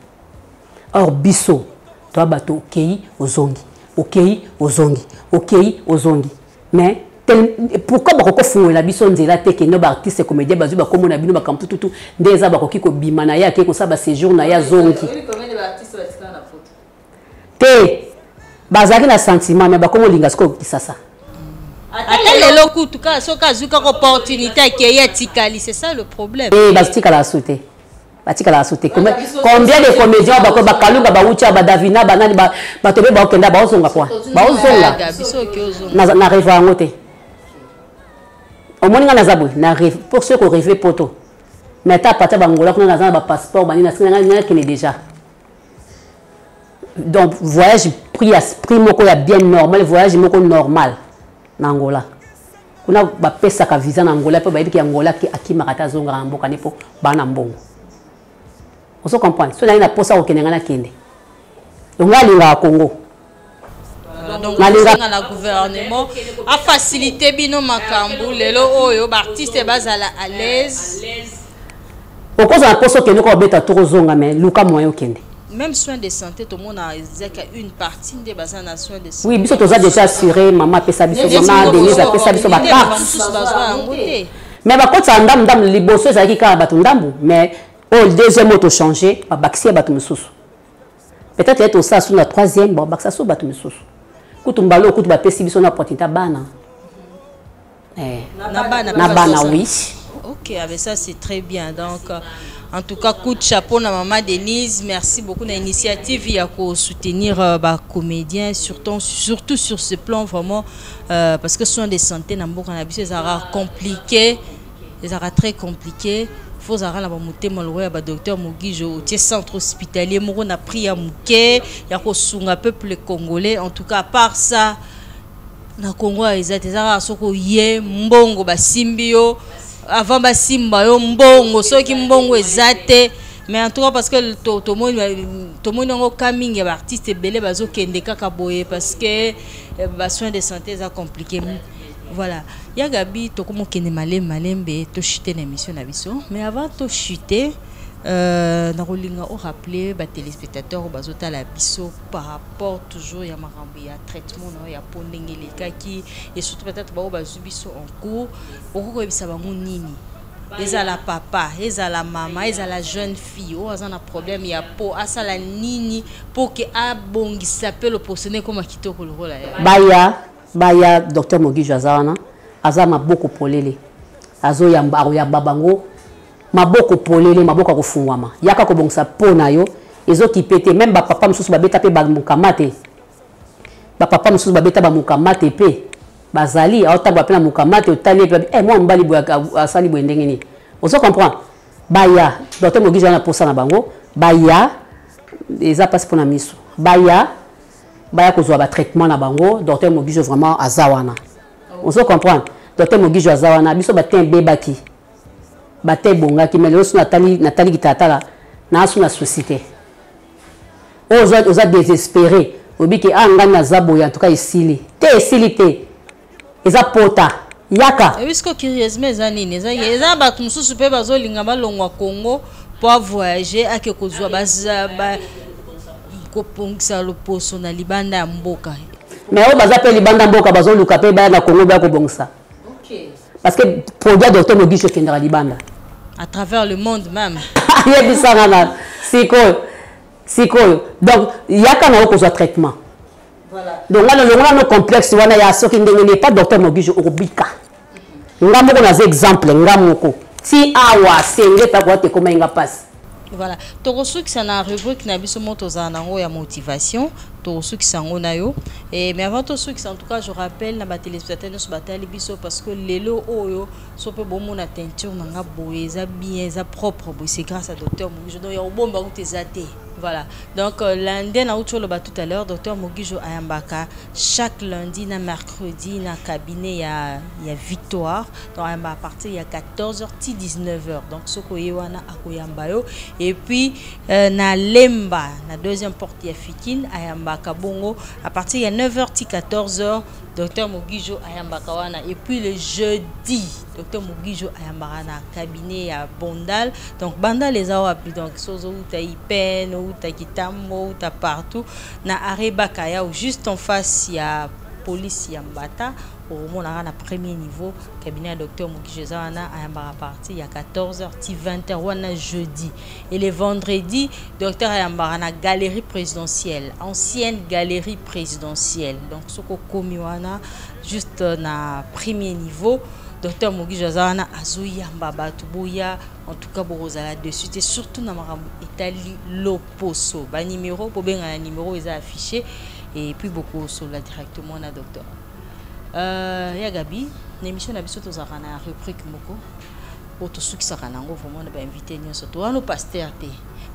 Or biso toa bato, okei ozongi, okei ozongi, okei ozongi. Mais pourquoi bakoki kofungolela biso nzela te? Kende baartiste comédien bazwi bakombo na bino, makambo tututu nde eza, bakoki kobima na ye, akei kosala baséjour na ye, azongi te. Bazalaki na sentiment, mais bakomi olinga sikoyo Kisasa. Ata lelo kutu kaka soki azwi kaka opportunité, akei, atikali, c'est ça le problème. Eh, batikala asu te, batikala asu te. Combien de comédiens bako bakalunga bauti badavina banani, bato mpe baokenda, baozonga kwa baozonga na rêve yango te. Omoni nga naza boye na rêve pour ceux korêve poto, mais ata apata bangola kuna, naza na bapasseport banini, nakende déjà. Donc voyage prix ya prix moko ya bien normal, voyage moko normal na Angola kuna, bapesaka visa na Angola mpo bayebiki Angola akimaka te, azongaka na mboka ne mpo baa na mbongo. Ozo comprendre? So naye na posa kokende, ngai nakende. Donc ngai alingaka Congo. Donc nalinga na gouvernement afacilité bino makambo lelo oyo baartiste bazala à l'aise. Okozala na posa okende kobeta tour, ozonga, mais luka moyen okende. Même soins de santé, tomona ezaka une partie nde baza na soins de santé. Oui, biso toza déjà assuré. Mama apesa biso, mama Denise apesa biso bacarte, mais bakotisaka ndambu ndambu. Liboso ezalaki kaka bato ndambu, mais oyo deuxième oyo tochange, babakisi ya bato mosusu. Peut-être ye tosala so na troisième, bon, bakisa so bato mosusu. Kutu mbala oyo kutu bapesi biso na opportunité bana. Eh. Na bana, oui. Ok, avec ça c'est très bien. Donc en tout cas, coup de chapeau à maman Denise. Merci beaucoup de l'initiative. Il y a soutenir bah, comédiens, surtout, surtout sur ce plan vraiment, parce que soins de santé, dans beaucoup de ça compliqué, ça très compliqué. Faut ozalaka na bamotema lokola ya badocteur Mogijo, otie centre hospitalier moko na prix ya moke ya kosunga peuple congolais. En tout cas, à part ça, na Congo eza te. Eza kaka soki oye mbongo basimbi yo, avant basimba yo mbongo, soki mbongo eza te. Mais en tout cas, parce que tomoni yango ka mingi ya baartiste ebele bazokende kaka boye parce que basoin de santé eza compliqué. Voilà, ya Gabi, tokomokende malembe malembe, tochute na émission na biso. Mais avant tochute, nakolinga orappeler batéléspectateur oyo bazotala biso par rapport toujours ya makambo ya traitement na oyo ya po ndenge elekaki, et surtout peut-être bao bazwi biso en cours, okoki koyebisa bango nini? Ezala papa, ezala mama, ezala jeune fille oyo aza na problème ya po, asala nini mpo ke abongisa mpe loposo ne ekoma kitoko lokola ya Baya, baya, docteur Mogijo aza wana, aza maboko polele, azoyamba, akoyamba bango maboko polele, maboko akofungwama. Yaka kobongisa po na yo, ezokipe te. Même bapapa mosusu babeta mpe bamokama te, bapapa mosusu babeta bamokama te mpe bazali aotambola mpe na mokama te. Otali ye mpe, eh, mwa mobali boye asali boye ndenge nini? Ozo comprendre? Baya, docteur Mogijo wana posa na bango, baya. Eza mpasi mpona miso, baya. Baya kozwa ba traitement na bango, docteur Mogijo vraiment aza wana. Ozo comprendre? Docteur Mogijo aza wana, biso ba teint ebebaki. Ba teint ebongaki mais lelo so natali natali kitatala na so na souci te. Oyo oza oza désespéré, obi ke ah ngai naza boye en tout cas esili. Te esili te. Eza pota. Yaka. Et puisque curieusement eza nini? Eza eza bato mosusu pe bazolinga balongwa Congo po avoyager ake kozwa ba, ba kopongisa loposo na libanda ya mboka. Mais oyo baza pe libanda mboka bazoluka pe baya na Congo baya kobongisa. Okay. Parce que produit ya docteur Mogisho ekendaka libanda. À travers le monde même. Yebisanga na sikoyo. Sikoyo. Donc yaka na yo kozwa traitement. Voilà. Donc nga nalongola no complexe wana ya soki ndenge nini pas docteur Mogijo okobika. Nga moko naza exemple nga moko. Ti awa senge ta kwa te koma inga passe. Voilà. Tokosukisa na rubrique na biso moto tozala nango ya motivation, tokosukisa yango na yo. Et mais avant tosukisa en tout cas je rappelle na ba téléspectateurs nyonso batali biso parce que lelo oyo so pe bomona teinture na nga boye eza bien, eza propre boye, c'est grâce à docteur Mogijo. Donc ya obomba kutu eza te. Voilà. Donc euh, lundi na uti oloba tout à l'heure docteur Mogijo ayambaka chaque lundi na mercredi na cabinet ya ya Victoire. Donc ayamba à partir ya 14h ti 19h. Donc soko ye wana akoyamba yo et puis euh, na Lemba na deuxième porte ya Fikin ayambaka bongo à partir ya 9h ti 14h Docteur Mogijo ayambaka wana et puis le jeudi Docteur Mogijo ayambaka na cabinet ya Bondal. Donc Bandal eza wapi? Donc sozo uta Ipen, uta Kitambo, uta partout na arrêt Bakaya ou juste en face ya police ya Mbata okomonaka na premier niveau cabinet ya docteur Mogijo eza wana ayambaka partir ya 14h ti 20h wana jeudi. Et le vendredi docteur ayambaka na galerie présidentielle, ancienne galerie présidentielle. Donc soko komi wana juste na premier niveau docteur Mogijo aza wana azoyamba bato boya en tout cas bokozala dessus te surtout na makambo etali loposo ba numéro bobenga na numéro eza affiché et puis bokosolola directement na docteur euh, ya Gabi na émission na biso tozalaka na rubrique moko oyo tosukisaka na yango vraiment na bainvité nyonso towana pasteur te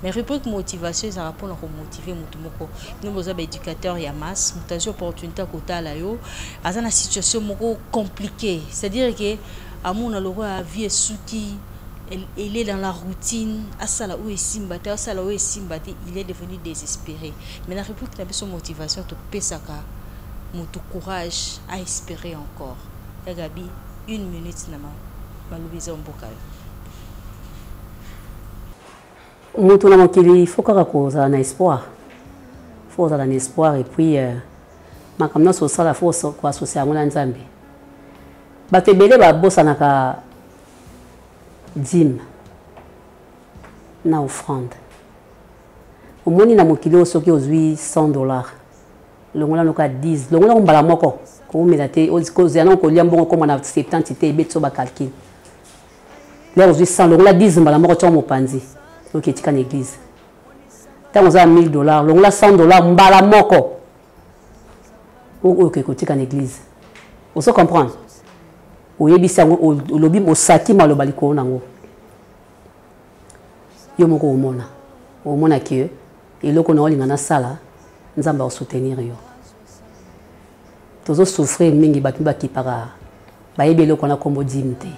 mais rubrique motivation ezalaka mpona komotive motu moko bino boza baéducateur ya masse moto azwi opportunité ya kotala yo aza na situation moko compliquée c'est-à-dire que amona lokola vie esuki il est dans la routine asala oyo esimba te asala oyo esimba te il est devenu désespéré mais na rubrique na biso motivation topesaka motu courage à espérer encore ya Gabi une minute na malobi eza mboka yo moto na mokili il faut kaka kozala na espoir, faut kozala na espoir et puis euh, makambo nyonso osala faut koassocie yango na Nzambe. Bato ebele babosanaka dime na offrande. Omoni na mokili oyo soki ozwi 100 dollars longola noka 10 longola ngo mbala moko koumela te kozela nango kolia mbongo koma na 70 te ebeti so bacalcule lere ozwi 100 longola 10 mbala moko tia mopanzi oke etika na église ntango oza na 1000 dollars longola 100 dollars mbala moko oyo oke kotika na église ozo comprendre oyebisi yango olobi osaki maloba likolo nango yo moko omona omona ke eloko na olinga nasala nzambe akosoutenir yo tozosouffrir mingi bato bakipaka bayebi eloko wana nkombo dime te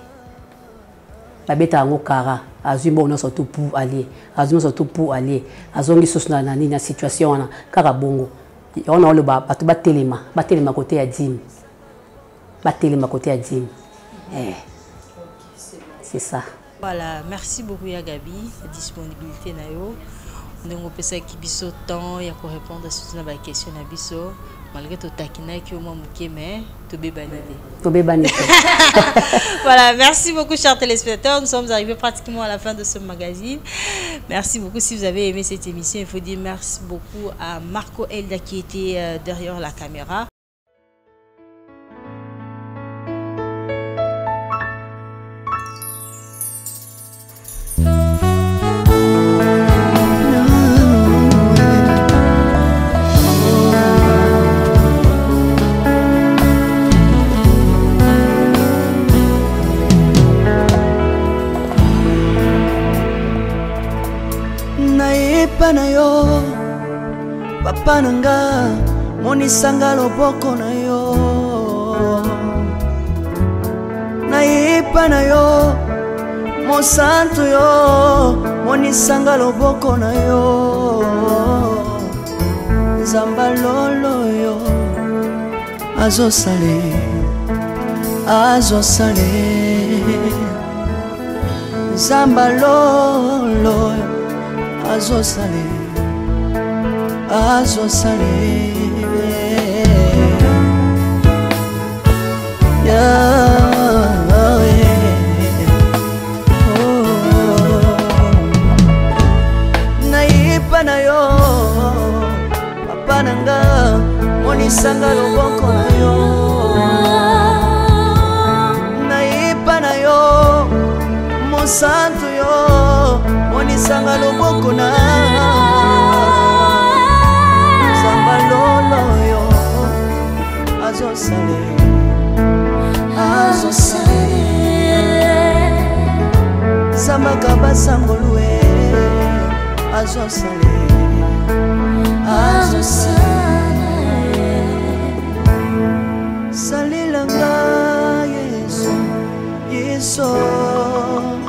babeta yango kara azwi mbongo nyonso tu pour alie azwi nyonso tu pour alie azongi susu na nani na situation wana kaka bongo yango na oloba bato batelema batelema kote ya dime batelema kote ya dime eh. c'est ça. Voilà, merci beaucoup ya Gabi, disponibilité na yo. Ndenge opesaki biso temps ya ko répondre surtout na ba question na biso malgré totakinaki yo mwa moke mais tobebani te. Tobebani te. Voilà, merci beaucoup chers téléspectateurs. Nous sommes arrivés pratiquement à la fin de ce magazine. Merci beaucoup si vous avez aimé cette émission. Il faut dire merci beaucoup à Marco Elda qui était euh, derrière la caméra. Nayepa na yo papa na nga Monisanga loboko na yo Nayepa na yo Mosantu yo Monisanga loboko na yo Nzamba lolo yo Azosale Azosale Nzamba lolo Azosale Azosale Yeah, oh. Nayipa na yo papa na nga monisanga loboko na yo nayipa na yo mosantu yo monisanga loboko na nzamba lolo yo azosale azosale zambaka basangolue azosale azosale salelanga yesu yesu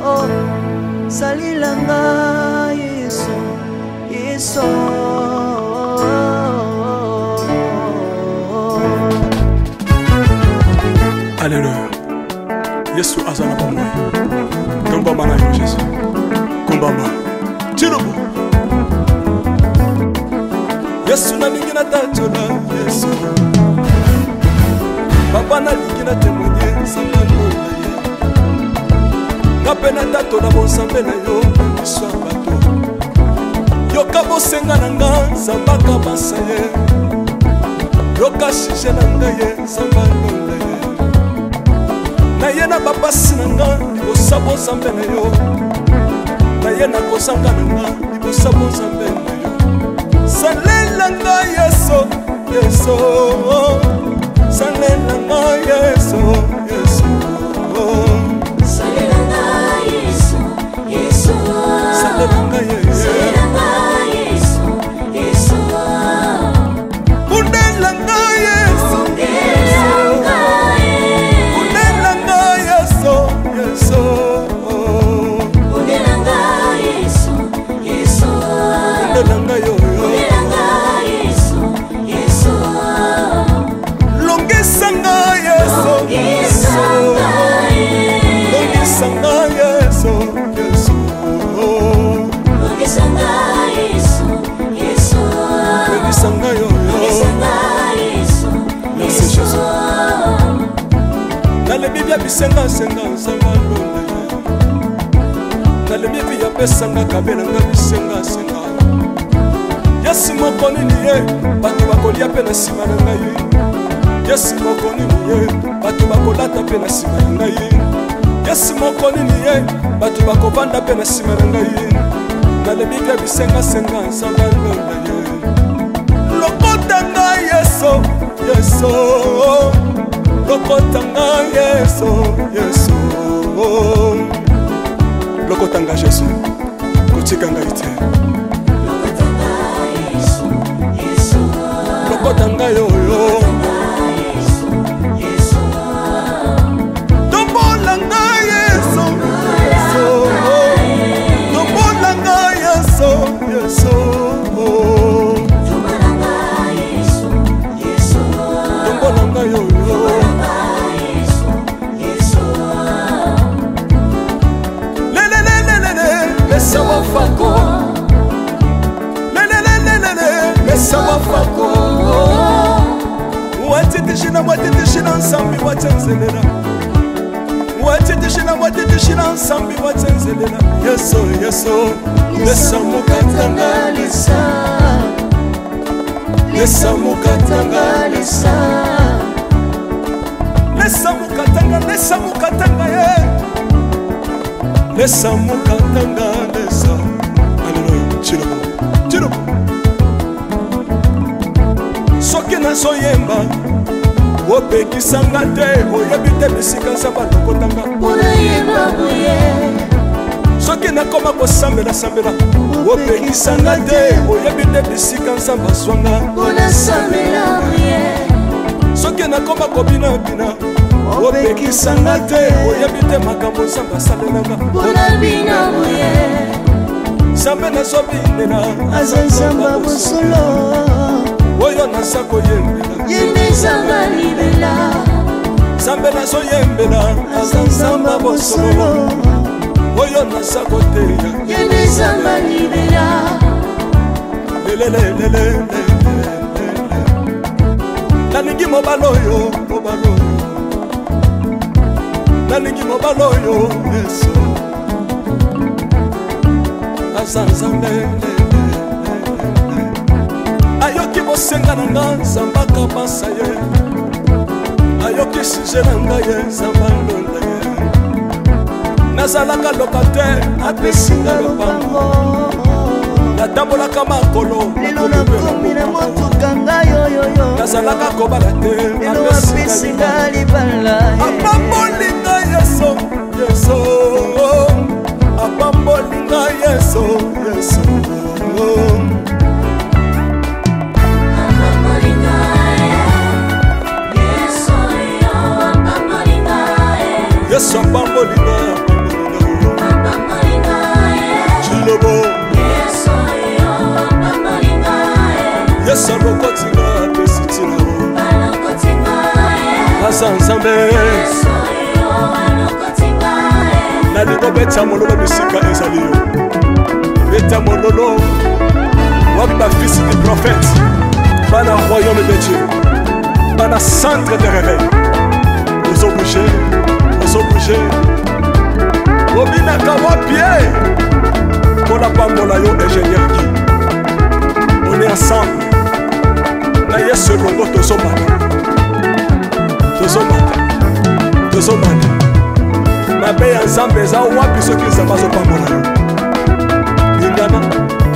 oh. salelanga yesu yesu Alléluia. Yesu aza na bomoi. Tombama na yo Jésus. Kombama. Tilobo. Yesu nalingi natatola Yesu. Papa nalingi na témoigner nzambe alola ye. Nga mpe natatola bonzambe na yo na miso ya bato. Yoka bosenga na nga nzambe akabasa ye. Yoka sujet na ngai ye nzambe alola ye. Naye na bapasi na nga libosa bonzambe na yo. Naye na kozanga na nga libosa bonzambe na yo. Salela nga Yesu, Yesu. Salela nga Yesu, Yesu. Salela nga Yesu, Yesu. Salela nga Yesu. Salela nga Yesu, Yesu. Bundela nga Yesu. Bundela nga Yesu. Bundela nga Yesu, Yesu. Bundela nga Yesu, Yesu. Bundela nga yo, yo. Bundela nga Yesu, Yesu. Longisa nga Yesu. Longisa nga Yesu. Longisa nga Yesu, Yesu. Longisa nga Yesu, Yesu. Longisa nga yo, yo. Longisa nga Yesu, Merci Yesu. Jésus. Nalebi bia bisengasenga nzambe alola ye. Nalebi vi apesanga kabelanga bisengasenga. Yesu moko nini ye bato bakolia mpe na nsima na ngai. Yesu moko nini ye bato bakolata mpe na nsima na ngai. Yesu moko nini ye bato bakovanda mpe na nsima na ngai. Nalebi bia bisengasenga nzambe alola ye. Lokota ngai Yesu, Yesu. Lokota ngai Yesu, Yesu. Lokota ngai Jésus, kotika ngai te. Lokota ngai oyo. Tombola ngai Yesu, Yesu. Tombola ngai Yesu, Yesu. Tombola ngai oyo. Lelelelelele, lesa wafako. Lelelelelele, lesa wafako. Watitishina, watitishina nsambi watenzelela. Watitishina, watitishina nsambi watenzelela. Yesu, Yesu, lesa mukatanga lesa. Lesa mukatanga lesa. Lesa mukatanga, lesa mukatanga ye. Lesa mukatanga lesa. Alléluia. Chilobo, chilobo. Soki nazoyemba opekisanga te, oyebi te bisika nzambe alokotanga. Mpona yemba boye. Soki nakoma kosambelasambela, opekisanga te. Oyebi nde bisika Nzambe azwanga. Soki nakoma kobinabina, opekisanga te. Oyebi te makambo Nzambe asalelanga. Nzambe nazobinela aza Nzambe ya bosolo. Oyo naza koyembela ye nde Nzambe libela. Nzambe nazoyembela aza Nzambe ya bosolo. Oyo naza koteya ye nde Nzambe libela. Lelelelele, nalingi mobali oyo, mobali oyo, nalingi mobali oyo. Yesu aza Nzambe, ayoki bosenga na nga. Nzambe akabasa ye, ayoki sujet na ngai ye. Nzambe alonda ye. Nazalaka locataire, apesi nga lopango. Natambolaka makolo, lelo nakomi na motuka ngai yoyoyo. Nazalaka kobala te, lelo apesi nga libala. Apamboli ngai Yesu, Yesu apamboli ngai, Yesu, Yesu. Yesu apamboli ngai, apamboli ngai. Chilobo Yesu alokoti ngai, apesi ntina. Aza Nzambe. Nalingi obeta mololo bisika ezali yo. Beta mololo. Wapi bafils du prophète, bana royaume de Dieu, bana centre de réveil? Ozobouge, ozobouge, obinaka wapi ye? Mpona pambola yo, ingénieur Guy. On est ensemble na Yesu elongo. Tozomata, tozomata, tozomata. Mabe ya Nzambe eza wapi soki Nzambe azopambola yo? Lingana,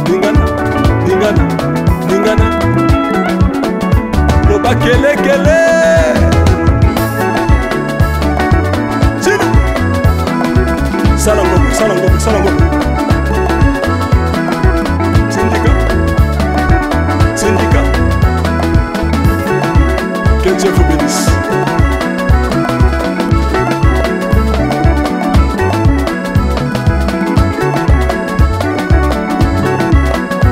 lingana, lingana, lingana, loba kelekele. Tina sala ngombe, sala ngombe, sala ngombe. Tindika, tindika. Que Dieu vous bénisse.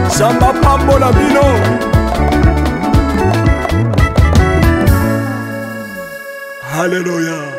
Nzambe apambola bino. Halleluya.